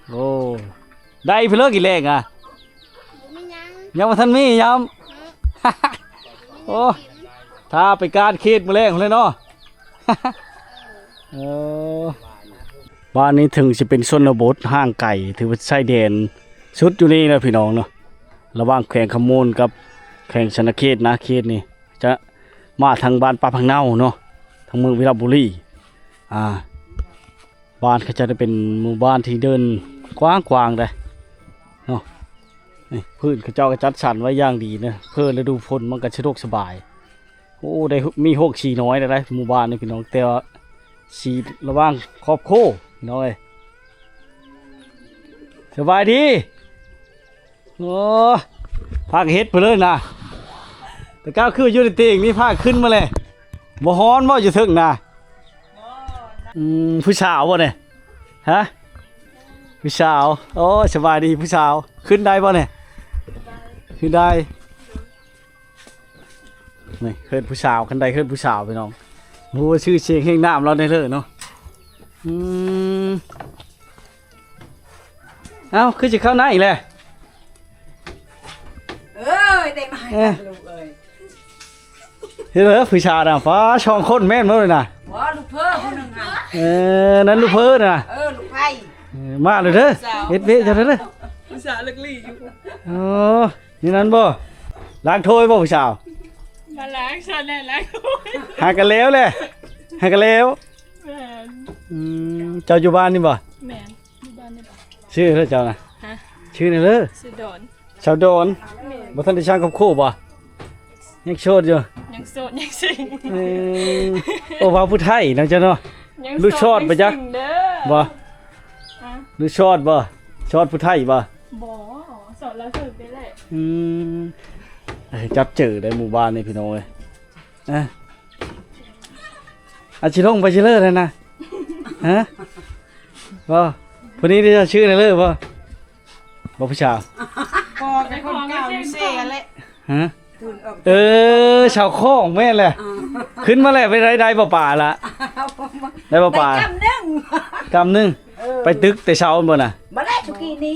ໂອ້ ໄດ້ເພິ່ນເລີກກິນແລງອະ. ບໍ່ມີຫຍັງ ຍັງບໍ່ທັນມີຍາມ ໂອ້ ຖ້າໄປການເຂດມື້ແລງພຸ້ນແຫຼະເນາະ ເອີ ບ້ານນີ້ເຖິງຊິເປັນຊົນນະບົດຫ່າງໄກ ຖືວ່າຊາຍແດນສຸດຢູ່ນີ້ແຫຼະພີ່ນ້ອງເນາະ ລະຫວ່າງແຂວງຄຳມ່ວນກັບແຂວງສະຫວັນນະເຂດນະ ເຂດນີ້ຈະມາທາງບ້ານປ່າຜັກເນົ່າເນາະ ທາງເມືອງວິລະບູລີ ອ່າ ບ້ານເຂົາເຈົ້າໄດ້ເປັນໝູ່ບ້ານທີ່ເດີ່ນກວ້າງໆເດ້ເນາະ ນີ້ພື້ນເຂົາເຈົ້າກໍຈັດສັນໄວ້ຢ່າງດີເນາະ ເພື່ອລະດູຝົນມັນກໍສະດວກສະບາຍ ໂອ້ ໄດ້ມີໂຮງສີນ້ອຍແລ້ວໄດ໋ ໝູ່ບ້ານນີ້ພີ່ນ້ອງ ແຕ່ວ່າສີລະຫວ່າງຂອບໂຄພີ່ນ້ອງເອີຍ ສະບາຍດີ ໂອ້ ພາກັນເຮັດພຸ້ນເລີຍນະ ແຕ່ກ້າວຄືຢູ່ໃນຕີງນີ້ ພາຂຶ້ນມາແລ້ວ ບໍ່ຮ້ອນບໍ່ຢູ່ເທິງນະ? ອືມ ຜູ້ສາວບໍ່ນີ້? ຮະ? ຜູ້ສາວ ໂອ້ ສະບາຍດີຜູ້ສາວ ຂຶ້ນໄດ້ບໍ່ນີ້? ຂຶ້ນໄດ້ ນີ້ເຮືອນຜູ້ສາວ ຄັນໄດ້ເຮືອນຜູ້ສາວພີ່ນ້ອງ ຮູ້ວ່າຊື່ສຽງແຫ່ງນາມລາວແດ່ເລີເນາະ ອືມ ເອົ້າ ຄືຊິເຂົ້າໃນອີກແຫຼະ ເອີຍ ໄດ້ມາ ເອີ ລູກເອີຍ ເຫັນເດີຜູ້ສາວນະ ຟ້າ ສອງຄົນແມ່ນບໍ່ນະ? ບໍ່ ລູກເພີຜູ້ໜຶ່ງຫັ້ນ ເອີ ນັ້ນລູກເພີນະ ເອີ ລູກໃຜ ເອີ ມາເລີຍເດີ ເຮັດເວະເຈົ້າເດີ ຜູ້ສາວເລິກຫຼີຢູ່ ໂອ້ ນີ້ນັ້ນບໍ່ ລ້າງຖ້ວຍບໍ່ຜູ້ສາວ? ມາລ້າງຊະແນ່ ລ້າງຖ້ວຍ ຫາກັນແລ້ວແຫຼະ ຫາກັນແລ້ວ ແມ່ນ ອືມ ເຈົ້າຢູ່ບ້ານນີ້ບໍ່? ແມ່ນ ຢູ່ບ້ານນີ້ບໍ່? ຊື່ເດີເຈົ້ານະ? ຮະ? ຊື່ແນວເດີ? ຊື່ດອນ ສາວດອນ ແມ່ນ ບໍ່ທັນໄດ້ສ້າງຄອບຄົວບໍ່? ຍັງໂສດຢູ່ ຍັງໂສດຍັງສິງ ເອີ ໂອ້ ເວົ້າຜູ້ໄທເນາະເຈົ້າເນາະ ຍັງໂສດ ລູກຊອດບໍ່ຈັກ ຍັງສິງເດີ ບໍ່ ຮະ? ລູກຊອດບໍ່? ຊອດຜູ້ໄທບໍ່? ບໍ່ ຊອດລາວເສີບໄປແຫຼະ ອືມ ເອີ ຈັບເຈີໄດ້ໝູ່ບ້ານນີ້ພີ່ນ້ອງເອີຍ ເອີ ອາ ຊິລົງໄປຊິເລີແລ້ວນະ ຮະ? ບໍ່ ຜູ້ນີ້ຈະຊື່ແນວເລີບໍ່? ບໍ່ຜູ້ສາວ ບໍ່ ເປັນຄົນເກົ່າຢູ່ເຊຫັ້ນແຫຼະ ຮະ? ເອີ ຊາວຂອງແມ່ນແຫຼະ ອ່າ ຂຶ້ນມາແລ້ວ ໄປໄດ້ ໄດ້ບໍ່ປາລະ? ໄດ້ບໍ່ປາ? ໄດ້ກຳໜຶ່ງ ກຳໜຶ່ງ ເອີ ໄປຕຶກແຕ່ເຊົ້າບໍ່ນະ? ບໍ່ແລ້ວ ຊຸກີນີ້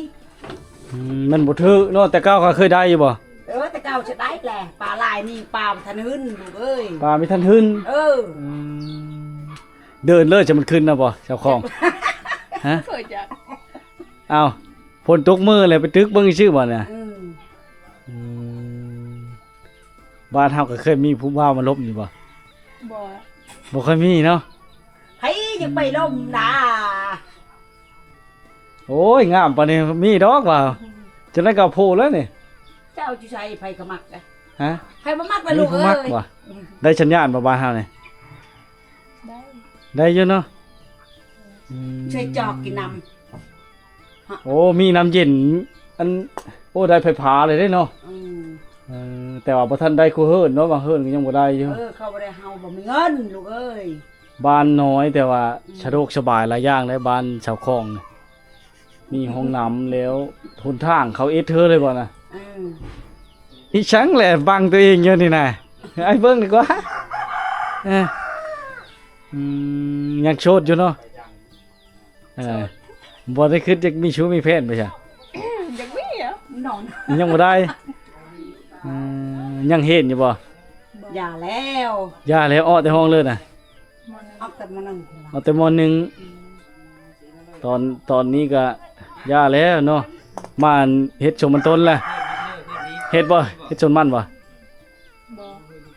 ອືມ ມັນບໍ່ຖືກເນາະ ແຕ່ເກົ່າເຂົາເຄີຍໄດ້ຢູ່ບໍ່? ເອີ ແຕ່ເກົ່າຈະໄດ້ແຫຼະ ປາຫຼາຍນີ້ ປາບໍ່ທັນຫຶ້ນລູກເອີຍ ປາບໍ່ທັນຫຶ້ນ ເອີ ອືມ ເດີນເລີຍຈະມັນຂຶ້ນນະບໍ່ ຊາວຂອງ? ຮະ? ເຄີຍຈັກ ອ້າວ ຝົນຕົກມື້ແລ້ວໄປຕຶກເບິ່ງຊື່ໆບໍ່ນະ? ອືມ ອືມ ບ້ານເຮົາກໍເຄີຍມີຜູ້ບ່າວມາລົມຢູ່ບໍ່? ບໍ່ ບໍ່ເຄີຍມີເນາະ ໃຜຢາກໄປລົມນະ? ໂອ້ຍ ງາມປານນີ້ມີດອກວ່າ ອືມ ຈັ່ງໃດກໍເອົາຜູ້ແລ້ວນີ້ ເຈົ້າຢູ່ໃສໃຜກໍມັກເດ້ ຮະ? ໃຜບໍ່ມັກລະລູກເອີຍ ມີຜູ້ມັກບໍ່? ອືມ ໄດ້ສັນຍານບໍ່ບ້ານເຮົານີ້? ໄດ້ ໄດ້ຢູ່ເນາະ ອືມ ໃສ່ຈອກກິນນ້ຳ ໂອ້ ມີນ້ຳເຢັນ ອັນ ໂອ້ ໄດ້ໄຟຟ້າເລີຍເດ້ເນາະ ອືມ ເອີ ແຕ່ວ່າບໍ່ທັນໄດ້ຄູ່ເຮືອນເນາະ ບາງເຮືອນກໍຍັງບໍ່ໄດ້ຢູ່ ເອີ ເຂົາບໍ່ໄດ້ ເຮົາບໍ່ມີເງິນລູກເອີຍ ບ້ານນ້ອຍ ແຕ່ວ່າ ອືມ ສະດວກສະບາຍຫຼາຍຢ່າງໃດ໋ ບ້ານຊາວຂອງນີ້ ມີຫ້ອງນ້ຳແລ້ວ ຫົນທາງເຂົາເອັດເທີເລີຍບໍ່ນະ? ອືມ ອີ່ສັງແຫຼະ ບັງຕົວເອງຢູ່ນີ້ນະ ໃຫ້ເບິ່ງດີກວ່າ ເອີ ອືມ ຍັງໂສດຢູ່ເນາະ? ເອີ ບໍ່ໄດ້ຄິດຢາກມີຊູ້ມີແຟນບໍ່ຊະ? ຢາກມີແຫຼ້ວ ນອນ ຍັງບໍ່ໄດ້ ເອີ ຍັງເຮັດຢູ່ບໍ່? ຢ່າແລ້ວ ຢ່າແລ້ວ ອອກແຕ່ຫ້ອງເລີຍນະ ອອກແຕ່ ມໍໜຶ່ງ ອອກແຕ່ ມໍໜຶ່ງ ອືມ ຕອນ ຕອນນີ້ກະຢ່າແລ້ວເນາະ ມາເຮັດສົມເປັນຕົນແຫຼະ ເຮັດບໍ່? ເຮັດສວນມັນບໍ່? ບໍ່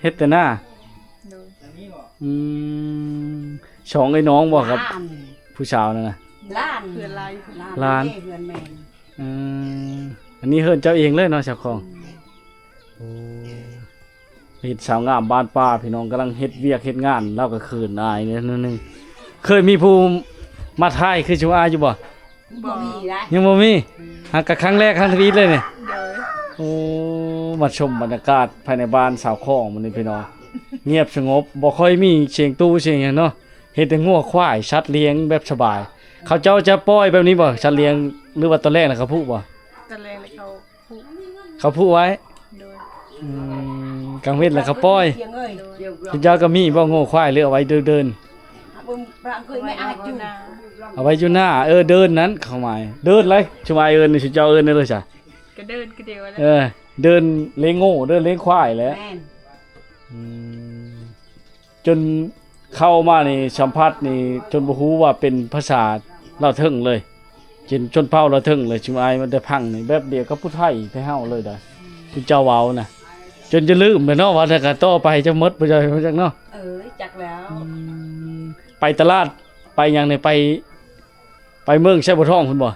ເຮັດແຕ່ນາ ໂດຍ ອືມ ສອງເອື້ອຍນ້ອງບໍ່ກັບ ຫຼານ ຜູ້ສາວນັ້ນນະ? ຫຼານ ເຮືອນລາວຢູ່ ຫຼານ ຫຼານ ເຮືອນແມ່ ອືມ ອັນນີ້ເຮືອນເຈົ້າເອງເລີຍເນາະ ເຈົ້າຂອງ ອືມ ໂອ້ ເຮັດສາວງາມບ້ານປ່າ ພີ່ນ້ອງກຳລັງເຮັດວຽກເຮັດງານ ລາວກໍເຂີນອາຍແດ່ໜ້ອຍໜຶ່ງ ເຄີຍມີຜູ້ມາຖ່າຍຄືຊຸມອ້າຍຢູ່ບໍ່? ບໍ່ມີໄດ໋ ຍັງບໍ່ມີ ອືມ ຫາກະຄັ້ງແລກຄັ້ງທຳອິດເລີຍນີ້ ໂດຍ ໂອ້ ມາຊົມບັນຍາກາດພາຍໃນບ້ານຊາວຂອງມື້ນີ້ພີ່ນ້ອງ ງຽບສະຫງົບ ບໍ່ຄ່ອຍມີສຽງຕູ້ສຽງຫຍັງເນາະ ເຫັນແຕ່ງົວຄວາຍ ສັດລ້ຽງແບບສະບາຍ ເຂົາເຈົ້າຈະປ່ອຍແບບນີ້ບໍ່ ສັດລ້ຽງ ຫຼືວ່າຕອນແລງນະເຂົາຜູກບໍ່? ຕອນແລງນະເຂົາ ເຂົາຜູກໄວ້ ໂດຍ ອືມ ກາງເວັນລະເຂົາປ່ອຍ ໂດຍ ເຈົ້າກໍມີບໍ່ງົວຄວາຍ ຫຼືເອົາໄວ້ເດີ່ນ ເອົາໄວ້ຢູ່ໜ້າ ເອີ ເດີ່ນນັ້ນ ເຂົາໝາຍ ເດີ່ນໄລ ຊຸມອ້າຍເອີ້ນ ຊຸມເຈົ້າເອີ້ນແນວໃດຊະ? ກະເດີ່ນຄືດຽວແຫຼະ ເອີ ເດີນເລງງົວ ເດີນເລງຄວາຍແຫຼະ. ແມ່ນ. ອືມ ຈົນເຂົ້າມານີ້ ສຳຜັດນີ້ ຈົນບໍ່ຮູ້ວ່າເປັນພາສາລາວເທິງເລີຍ ເປັນຊົນເຜົ່າລາວເທິງເລີຍ. ຊຸມອ້າຍມັນໄດ້ຟັງນີ້ ແບບດຽວກັບຜູ້ໄທໄທເຮົາເລີຍໄດ໋ ທີ່ເຈົ້າເວົ້ານະ ຈົນຈະລືມແລ້ວເນາະ ວ່າແຕ່ກະຕໍ່ໄປຈະໝົດບໍ່ຈັກເນາະ. ເອີ ຈັກແລ້ວ. ອືມ ໄປຕະຫຼາດ ໄປຫຍັງນີ້ ໄປ ໄປເມືອງໄຊບົວທອງພຸ້ນບໍ່?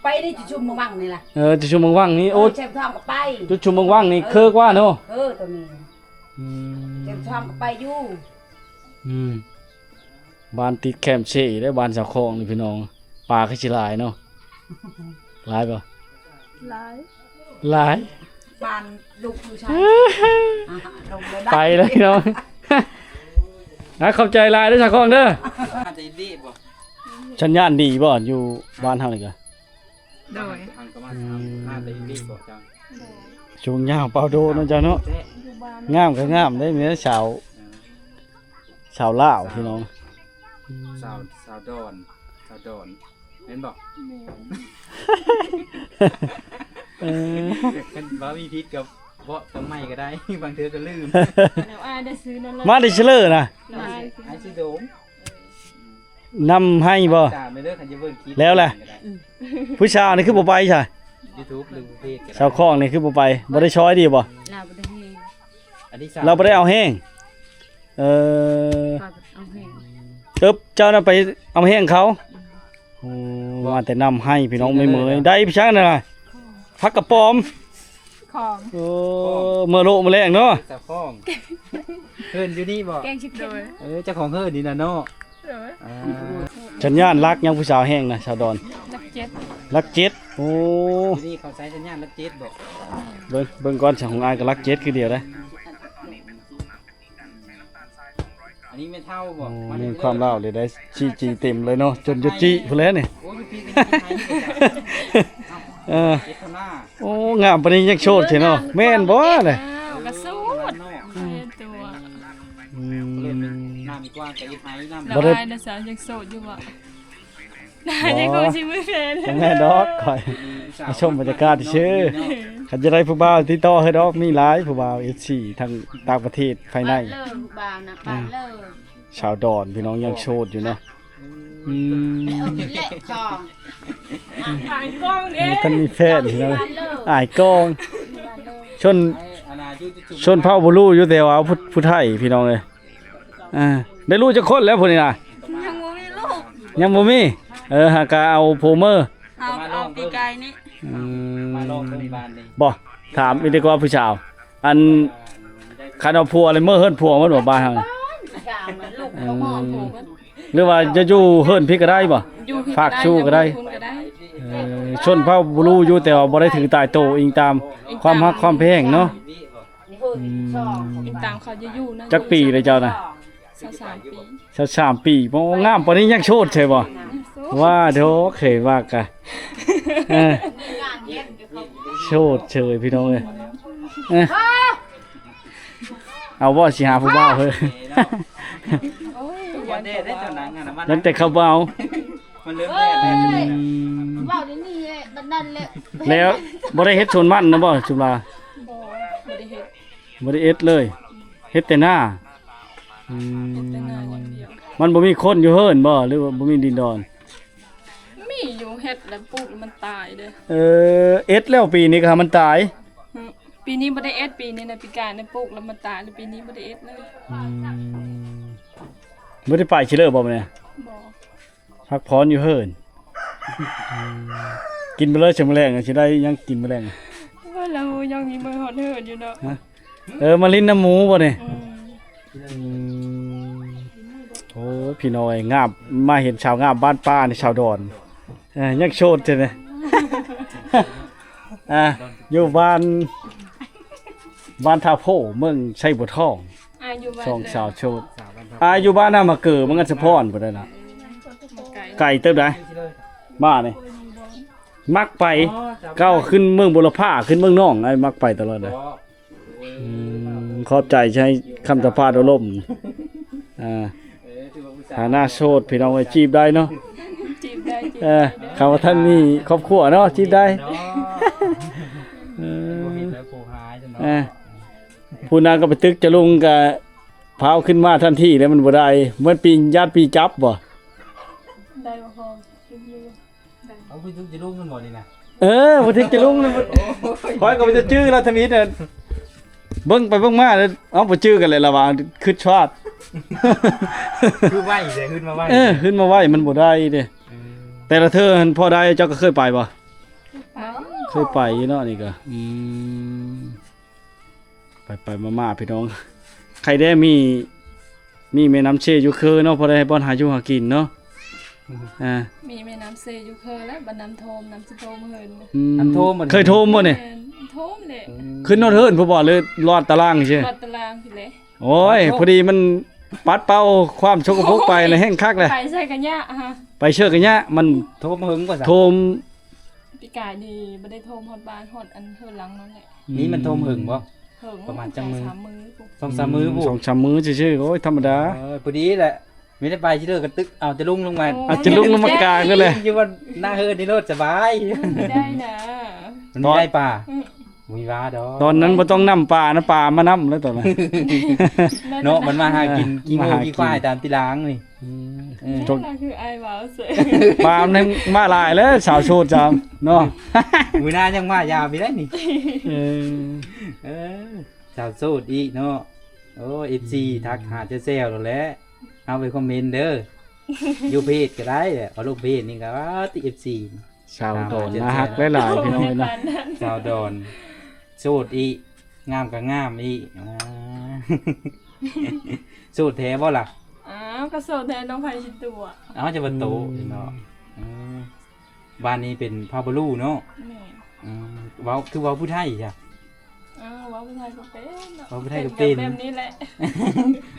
ໄປນີ້ ຈຸຊຸມເມືອງວັງນີ້ລະ. ເອີ ຈຸຊຸມເມືອງວັງນີ້. ໂອ້ ເອີ ໄຊບົວທອງກໍໄປ. ຈຸຊຸມເມືອງວັງນີ້ ເອີ ເຄີກວ່າເນາະ. ເອີ ຕົວນີ້. ອືມ ເຈັບທ້ອງກໍໄປຢູ່. ອືມ ບ້ານຕິດແຄມເຊເດ້ ບ້ານສາວຄອງນີ້ພີ່ນ້ອງ. ປາຄືຊິຫຼາຍເນາະ. ຫຼາຍບໍ່? ຫຼາຍ ຫຼາຍ. ບ້ານລູກຢູ່ໃສ? ໄປແລ້ວພີ່ນ້ອງ. ອ່ະ ຂອບໃຈຫຼາຍເດີສາວຄອງເດີ. ສັນຍານດີບໍ່ ຢູ່ບ້ານເຮົານີ້ກະ? ໂດຍ. ອືມ ສູງຍາວເປົ່າໂດເນາະເຈົ້າເນາະ. ງາມກໍງາມເດ້ ມີແຕ່ສາວ ສາວລາວພີ່ນ້ອງ. ສາວ ສາວດອນ ສາວດອນ ແມ່ນບໍ່? ແມ່ນ. ເອີ ຄັນວ່າມີຜິດກໍເວົ້າກັນໃໝ່ກໍໄດ້ ບາງເທື່ອກໍລືມ. ມາແຕ່ເຊີນະ? ອ້າຍຊິໂດມ. ນຳໃຫ້ບໍ່? ແລ້ວລະ ຜູ້ສາວນີ້ຄືບໍ່ໄປຊະ? ຢູທູບ ຫຼືເພຈກໍໄດ້. ສາວຄອງນີ້ຄືບໍ່ໄປ? ບໍ່ໄດ້ຊ່ອຍດີບໍ່? ລາວບໍ່ໄດ້ເຮັດ ອັນນີ້ສາວ ລາວບໍ່ໄດ້ເອົາແຮງ. ເອີ ເອົາແຮງ ເອີ ເຈົ້ານະໄປເອົາແຮງເຂົາ. ອືມ ວ່າແຕ່ນຳໃຫ້ພີ່ນ້ອງ ແມ່ເໝີຍ ໄດ້ພີ່ຊ້າງນະ ຜັກກະປອມ ຂອງ ໂອ້ ເມື່ອໂລະມື້ແລງເນາະ. ເຈົ້າຂອງເຮືອນຢູ່ນີ້ບໍ່? ແກງຊິກິນ. ເອີ ເຈົ້າຂອງເຮືອນນີ້ນະເນາະ. ໂດຍ. ອ່າ ສັນຍານຫຼັກຫຍັງຜູ້ສາວແຮງນະ ສາວດອນ? ຫຼັກເຈັດ. ຫຼັກເຈັດ. ໂອ້ ຢູ່ນີ້ເຂົາໃຊ້ສັນຍານຫຼັກເຈັດບໍ່? ເບິ່ງ ເບິ່ງກ່ອນ ຂອງອ້າຍກໍຫຼັກເຈັດຄືດຽວເດ້. ອັນນີ້ແມ່ເຖົ້າບໍ່? ໂອ້ ມີຄວາມລາວເລີຍໄດ໋ ຊີຈີເຕັມເລີຍເນາະ ຈົນຢູ່ຈີພຸ້ນແຫຼະນີ້. ໂອ້ ຢູ່ປີນີ້ໄທຢູ່ບໍ່? ເອີ ເຈັດເທົ່າໜ້າ. ໂອ້ ງາມປານນີ້ຍັງໂສດເສຍເນາະ ແມ່ນບໍ່ລະ? ອ້າວ ກະໂສດ ອືມ ຕົວ ອືມ ນ້ຳກວ້າງກະອີໄທນ້ຳ ບໍ່ໄດ້ ລະອາຍນະສາວ ຍັງໂສດຢູ່ບໍ່? ບໍ່ ຍັງຄົງຊິມີແຟນ ບໍ່ແມ່ນດອກ ຂ້ອຍມາຊົມບັນຍາກາດຊື່. ຄັນຈະໄດ້ຜູ້ບ່າວຕິດຕໍ່ໃຫ້ດອກ ມີຫຼາຍຜູ້ບ່າວ ເອັຟຊີ ທັງຕ່າງປະເທດ ພາຍໃນ. ບ້ານເລີ ຜູ້ບ່າວນະ ບ້ານເລີ ສາວດອນ ພີ່ນ້ອງ ຍັງໂສດຢູ່ເນາະ. ອືມ ເອົາກິນແຫຼະຂອງ ອາຍກ້ອງເດ້ ບໍ່ທັນມີແຟນພີ່ນ້ອງ ອາຍກ້ອງ. ຊົນ ຊົນເຜົ່າບໍ່ຮູ້ຢູ່ ແຕ່ວ່າເອົາຜູ້ ຜູ້ໄທພີ່ນ້ອງເອີຍ. ອ່າ ໄດ້ລູກຈັກຄົນແລ້ວຜູ້ນີ້ນະ? ຍັງບໍ່ມີລູກ ຍັງບໍ່ມີ. ເອີ ຫາກະເອົາຜົວເມີ ເອົາ ເອົາປີກາຍນີ້. ອືມ ມາລອງເບິ່ງບ້ານນີ້ ບໍ່ ຖາມອີກດີກວ່າຜູ້ສາວ ອັນ ຄັນເອົາຜົວແລ້ວເມືອເຮືອນຜົວໝົດບໍ່ ບ້ານເຮົານີ້? ອືມ ຫຼືວ່າຈະຢູ່ເຮືອນພີ້ກໍໄດ້ບໍ່? ຝາກຊູ້ກໍໄດ້ ເອີ ຊົນເຜົ່າບໍ່ຮູ້ຢູ່ ແຕ່ວ່າບໍ່ໄດ້ຖືຕາຍໂຕ ອີງຕາມຄວາມຮັກຄວາມແພງເນາະ. ອືມ ອີງຕາມເຂົາຈະຢູ່ນະ. ຈັກປີແລ້ວເຈົ້ານະ? ຊາວສາມປີ. ຊາວສາມປີ. ໂອ້ ງາມປານນີ້ຍັງໂສດເສີຍບໍ່? ຍັງໂສດ. ວ່າໂທ້ ເຄີຍວ່າກະ ເອີ ໂສດເສີຍພີ່ນ້ອງເອີຍ. ເອີ ເອົາບໍ່ ຊິຫາຜູ້ບ່າວເຮີ້ຍ. ໂອ້ຍ ຍັງແຕ່ເຂົາບໍ່ເອົາ ມັນເລີ່ມແດດແລ້ວ. ອືມ ເວົ້າດຽວນີ້ແຫຼະ ບັດນັ້ນແຫຼະ. ແລ້ວບໍ່ໄດ້ເຮັດສວນມັນນະບໍ່ ຊຸມລາ? ບໍ່ ບໍ່ໄດ້ເຮັດ ບໍ່ໄດ້ເຮັດເລີຍ ເຮັດແຕ່ນາ. ອືມ ເຮັດແຕ່ນາຢ່າງດຽວ. ມັນບໍ່ມີຄົນຢູ່ເຮືອນບໍ່ ຫຼືວ່າບໍ່ມີດິນດອນ? ມີຢູ່ ເຮັດແລ້ວປູກແລ້ວມັນຕາຍເດ້. ເອີ ເອັດແລ້ວປີນີ້ກໍໃຫ້ມັນຕາຍ. ອືມ ປີນີ້ບໍ່ໄດ້ເອັດ ປີນີ້ນະ ປີກາຍນະປູກແລ້ວມັນຕາຍ ແລ້ວປີນີ້ບໍ່ໄດ້ເອັດເລີຍ. ອືມ ບໍ່ໄດ້ໄປຊິເລີຍບໍ່ມື້ນີ້? ບໍ່. ພັກຜ່ອນຢູ່ເຮືອນ. ອືມ ກິນໄປເລີຍ ເຊົ້າມື້ແລງຊິໄດ້ຫຍັງກິນມື້ແລງ? ໂອ້ຍ ລາວຍັງມີມື້ຮອດເຮືອນຢູ່ເນາະ. ຮະ? ເອີ ມາຫຼິ້ນນຳໝູບໍ່ນີ້? ອືມ ອືມ ໂອ້ ພີ່ນ້ອງເອີຍ ງາມ ມາເຫັນສາວງາມບ້ານປ່ານີ້ ສາວດອນ. ເອີ ຍັງໂສດເລີຍ. ອ່າ ຢູ່ບ້ານ ບ້ານທ່າໂພ ເມືອງໄຊບົວທອງ. ອ່າ ຢູ່ບ້ານ ສອງສາວໂສດ. ອ່າ ຢູ່ບ້ານນາມາເກີ ເມືອງອັດສະພອນພຸ້ນນະ. ໄກ ໄກເຕີບໃດບ້ານນີ້? ມັກໄປ ອໍ ເຈົ້າ ເຈົ້າຂຶ້ນເມືອງບົວລະພາ ຂຶ້ນເມືອງນອງ ອ້າຍມັກໄປຕະຫຼອດເລີຍ. ອໍ ອືມ ຂອບໃຈທີ່ໃຫ້ຄຳສຳພາດອົບຮົມ. ອ່າ ເອີ ຖືວ່າອຸດສ່າ ຖານະໂສດ ພີ່ນ້ອງເອີຍ ຈີບໄດ້ເນາະ. ຈີບໄດ້ ຈີບໄດ້ ເອີ ຄັນວ່າທ່ານມີຄອບຄົວເນາະ ຈີບໄດ້. ເອີ ບໍ່ເຫັນແລ້ວຜູ້ ເອີ ຜູ້ນັ້ນກໍໄປຕຶກຈະລຸງ ກໍພາວຂຶ້ນມາທັນທີແລ້ວ ມັນບໍ່ໄດ້ ມັນປີ ຢ້ານປີຈັບບໍ່? ໄດ້ບໍ່ພໍ? ເອົາ ໄປຕຶກຈະລຸງມັນບໍ່ນີ້ນະ? ເອີ ບໍ່ຖືກຈະລຸງ ຂ້ອຍກໍບໍ່ຈະຈື່ລະທຳອິດ ເບິ່ງໄປເບິ່ງມາ ເອົ້າ ບໍ່ຈື່ກັນແຫຼະລະວ່າ ຄຶດຊາດ ຄືໄວເດ້ ຂຶ້ນມາໄວ ເອີ ຂຶ້ນມາໄວ ມັນບໍ່ໄດ້ເດ້ ອືມ ແຕ່ລະເທື່ອຫັ້ນພໍໄດ້ ເຈົ້າກໍເຄີຍໄປບໍ່? ເຄີຍໄປ ເຄີຍໄປຢູ່ເນາະ ນີ້ກໍ ອືມ ໄປໆມາໆ ພີ່ນ້ອງ ໃຄແດ່ມີ ມີແມ່ນ້ຳເຊຢູ່ເຄີເນາະ ພໍໄດ້ບ່ອນຫາຢູ່ຫາກິນເນາະ ອືມ ອ່າ ມີແມ່ນ້ຳເຊຢູ່ເຄີແລ້ວ ບັດນ້ຳຖ້ວມ ນ້ຳຊິຖ້ວມເຮືອນ ອືມ ນ້ຳຖ້ວມບໍ່ນີ້? ເຄີຍຖ້ວມບໍ່ນີ້? ແມ່ນ ຖ້ວມແຫຼະ ອືມ ຂຶ້ນຮອດເຮືອນພຸ້ນບໍ່ ຫຼືລອດຕາລ່າງຊື່? ລອດຕາລ່າງພີ້ແຫຼະ ໂອ້ຍ ໂອ້ ພໍດີມັນປັດເປົ່າຄວາມສົກກະປົກໄປ ໂອ້ຍ ນະ ແຮ່ງຄັກແຫຼະ ໄປໃສ່ກະຍະ ໄປເຊີກະຍະ ມັນຖ້ວມເຫິງບໍ່ຊະ? ຖ້ວມ ປີກາຍນີ້ບໍ່ໄດ້ຖ້ວມຮອດບ້ານ ຮອດອັນເຮືອນຫຼັງນັ້ນແຫຼະ ນີ້ມັນຖ້ວມເຫິງບໍ່? ເຫິງ ປະມານຈັກມື້? ສອງສາມມື້ພຸ້ນ ສອງສາມມື້ພຸ້ນ ອືມ ສອງສາມມື້ຊື່ໆ ໂອ້ຍ ທຳມະດາ ເອີ ພໍດີແຫຼະ ມີແຕ່ໄປຊິເລີກະຕຶກ ເອົາຈະລຸງລົງມາ ໂອ້ຍ ເອົາຈະລຸງລົງມາກາງນັ້ນແຫຼະ ຢູ່ວັນໜ້າເຮືອນນີ້ໂລດສະບາຍ ໄດ້ນະ ມັນມີໄດ້ປາ ອືມ ບໍ່ມີວ່າດອກ ຕອນນັ້ນບໍ່ຕ້ອງນຳປານະ ປາມານຳແລ້ວຕອນນັ້ນ ເນາະ ມັນມາຫາກິນ ເອີ ຂີ້ງົວຂີ້ຄວາຍຕາມຕີລາງນີ້ ອືມ ເອີ ແມ່ນລະ ຄືອ້າຍເວົ້າເສີຍ ປາມຍັງມາຫຼາຍແລ້ວ ສາວໂສດຈຳເນາະ ມື້ໜ້າຍັງມາຢາມອີກໄດ້ນີ້ ເອີ ເອີ ສາວໂສດອີກເນາະ ໂອ້ ເອັຟຊີ ອືມ ທັກຫາເຈົ້າແຊວໂລດແຫຼະ ເອົາໄປຄອມເມັນເດີ ຢູ່ເພຈກໍໄດ້ແຫຼະ ເອົາລົງເພຈນີ້ກໍຕິ ເອັຟຊີ ສາວດອນ ໜ້າຮັກຫຼາຍໆ ພີ່ນ້ອງເອີຍເນາະ ສາວດອນ ໂສດອີກ ງາມກໍງາມອີກ ອ່າ ໂສດແທ້ບໍ່ລະ? ອ້າວ ກໍໂສດແທ້ເນາະ ໃຜຊິຕົວະ ເອົ້າ ຈະບໍ່ໂຕະ ອືມ ເນາະ ອືມ ບ້ານນີ້ເປັນເຜົ່າບະລຸເນາະ ແມ່ນ ອືມ ເວົ້າ ຄືເວົ້າຜູ້ໄທຊະ? ອ້າວ ເວົ້າຜູ້ໄທກໍເປັນເນາະ ເວົ້າຜູ້ໄທກໍເປັນ ເປັນແບບນີ້ແຫຼະ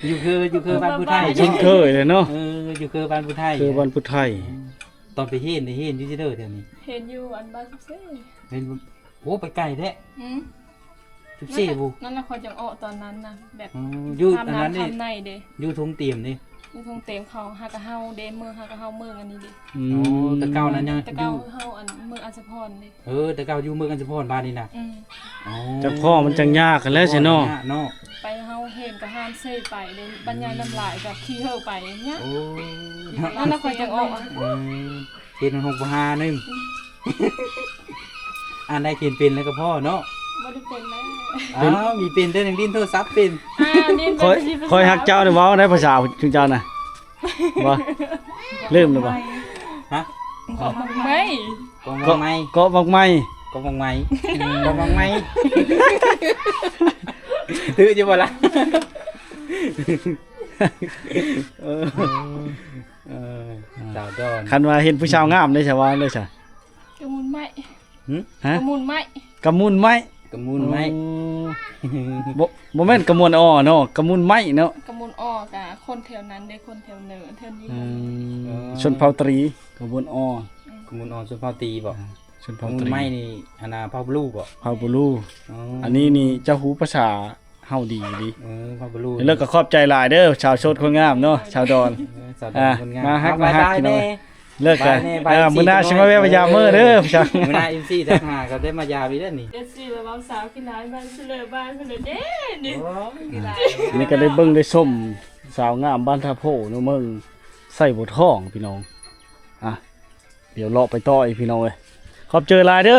ຢູ່ເຄີ ຢູ່ເຄີບ້ານຜູ້ໄທ ຄຸ້ນເຄີຍເລີຍເນາະ ເອີ ຢູ່ເຄີບ້ານຜູ້ໄທ ເຄີບ້ານຜູ້ໄທ ອືມ ຕອນໄປຮຽນໄດ້ຮຽນຢູ່ທີ່ເດີແຖວນີ້ ຮຽນຢູ່ອັນບ້ານສຸກເຊ ຮຽນ ໂອ້ ໄປໄກແທ້ ອືມ ສຸກເຊພຸ້ນ ນັ້ນລະ ຂ້ອຍຈັ່ງອອກຕອນນັ້ນນະ ແບບ ອືມ ຢູ່ອັນນັ້ນນີ້ ຢູ່ທົ່ງຕຽມນີ້ ຢູ່ທົ່ງຕຽມເຂົາ ຫາກະເຮົາເດ້ ເມືອງຫາກະເຮົາ ເມືອງອັນນີ້ເດ້ ອືມ ໂອ້ ແຕ່ເກົ່ານັ້ນຍັງ ແຕ່ເກົ່າເຮົາອັນເມືອງອັນສະພອນເດ້ ເອີ ແຕ່ເກົ່າຢູ່ເມືອງອັນສະພອນ ບ້ານນີ້ນະ ອືມ ອໍ ຈັກພໍມັນຈັ່ງຍາກຫັ້ນແຫຼະຊິເນາະ ຍາກເນາະ ໄປເຮົາຮຽນກໍຫ້າມເຊໄປເດ້ ບັນຍາຍນຳຫຼາຍກໍຂີ້ເຫີໄປຍາກ ໂອ້ ນັ້ນລະ ຂ້ອຍຈັ່ງອອກ ອືມ ຮຽນຫົກບໍ່ຫ້າໜຶ່ງ ອ່ານໄດ້ຂຽນເປັນແລ້ວກໍພໍເນາະ ບໍ່ໄດ້ເປັນແລ້ວ ອ້າວ ມີເປັນແຕ່ໜັງຫຼິ້ນໂທລະສັບເປັນ ອ່າ ນີ້ຂ້ອຍ ຂ້ອຍຮັກເຈົ້ານີ້ ເວົ້າໄດ້ພາສາຂອງເຈົ້ານະ ບໍ່ ລືມແລ້ວບໍ່ ຮະ ເກາະໝາກໄມ້ ເກາະໝາກໄມ້ ເກາະໝາກໄມ້ ເກາະໝາກໄມ້ ເກາະໝາກໄມ້ ຖືກຢູ່ບໍ່ລະ ເອີ ເອີ ສາວດອນ ຄັນວ່າເຫັນຜູ້ສາວງາມເດ້ ສະວ່າເລີຍຊະ ກະມູນໄມ້ ຫຶ ຮະ ກະມູນໄມ້ ກະມູນໄມ້ ກະມູນໄມ້ ໂອ້ ບໍ່ ບໍ່ແມ່ນກະມ່ວນອໍເນາະ ກະມູນໄມ້ເນາະ ກະມູນອໍກະຄົນແຖວນັ້ນເດ້ ຄົນແຖວເໜືອ ແຖວນີ້ ອືມ ເອີ ຊົນເຜົ່າຕີ ກະມູນອໍ ອືມ ກະມູນອໍ ຊົນເຜົ່າຕີບໍ ອ່າ ຊົນເຜົ່າຕີ ກະມູນໄມ້ນີ້ ອັນນ່າ ເຜົ່າບະລຸບໍ ເຜົ່າບະລຸ ອໍ ອັນນີ້ນີ້ເຈົ້າຮູ້ພາສາ ເຮົາດີດີ ເອີ ເຮົາກໍຮູ້ ແລ້ວກໍຂອບໃຈຫຼາຍເດີ ສາວໂສດຄົນງາມເນາະ ສາວດອນ ເອີ ສາວດອນ ອ່າ ຄົນງາມ ໜ້າຮັກ ອ່າ ໜ້າຮັກ ບາຍບາຍ ພີ່ນ້ອງ ແນ່ ເລີກ ບາຍແນ່ ບາຍ ອ່າ ມື້ໜ້າຊິມາແວ່ມາຢາມເມີເດີ ມື້ໜ້າ ເອັຟຊີ ທັກຫາກໍໄດ້ມາຢາມອີກແລ້ວນີ້ ເອັຟຊີ ລະເວົ້າສາວຂີ້ຮ້າຍບ້ານເສະເລີບ້ານເພິ່ນເດ້ນີ້ ໂອ້ຍ ຂີ້ຮ້າຍ ນີ້ກໍໄດ້ເບິ່ງໄດ້ຊົມສາວງາມບ້ານທ່າໂພເນາະ ເມືອງໄຊບົວທອງ ພີ່ນ້ອງ ອ່ະ ດຽວເລາະໄປຕໍ່ອີກ ພີ່ນ້ອງເອີຍ ຂອບໃຈຫຼາຍເດີ.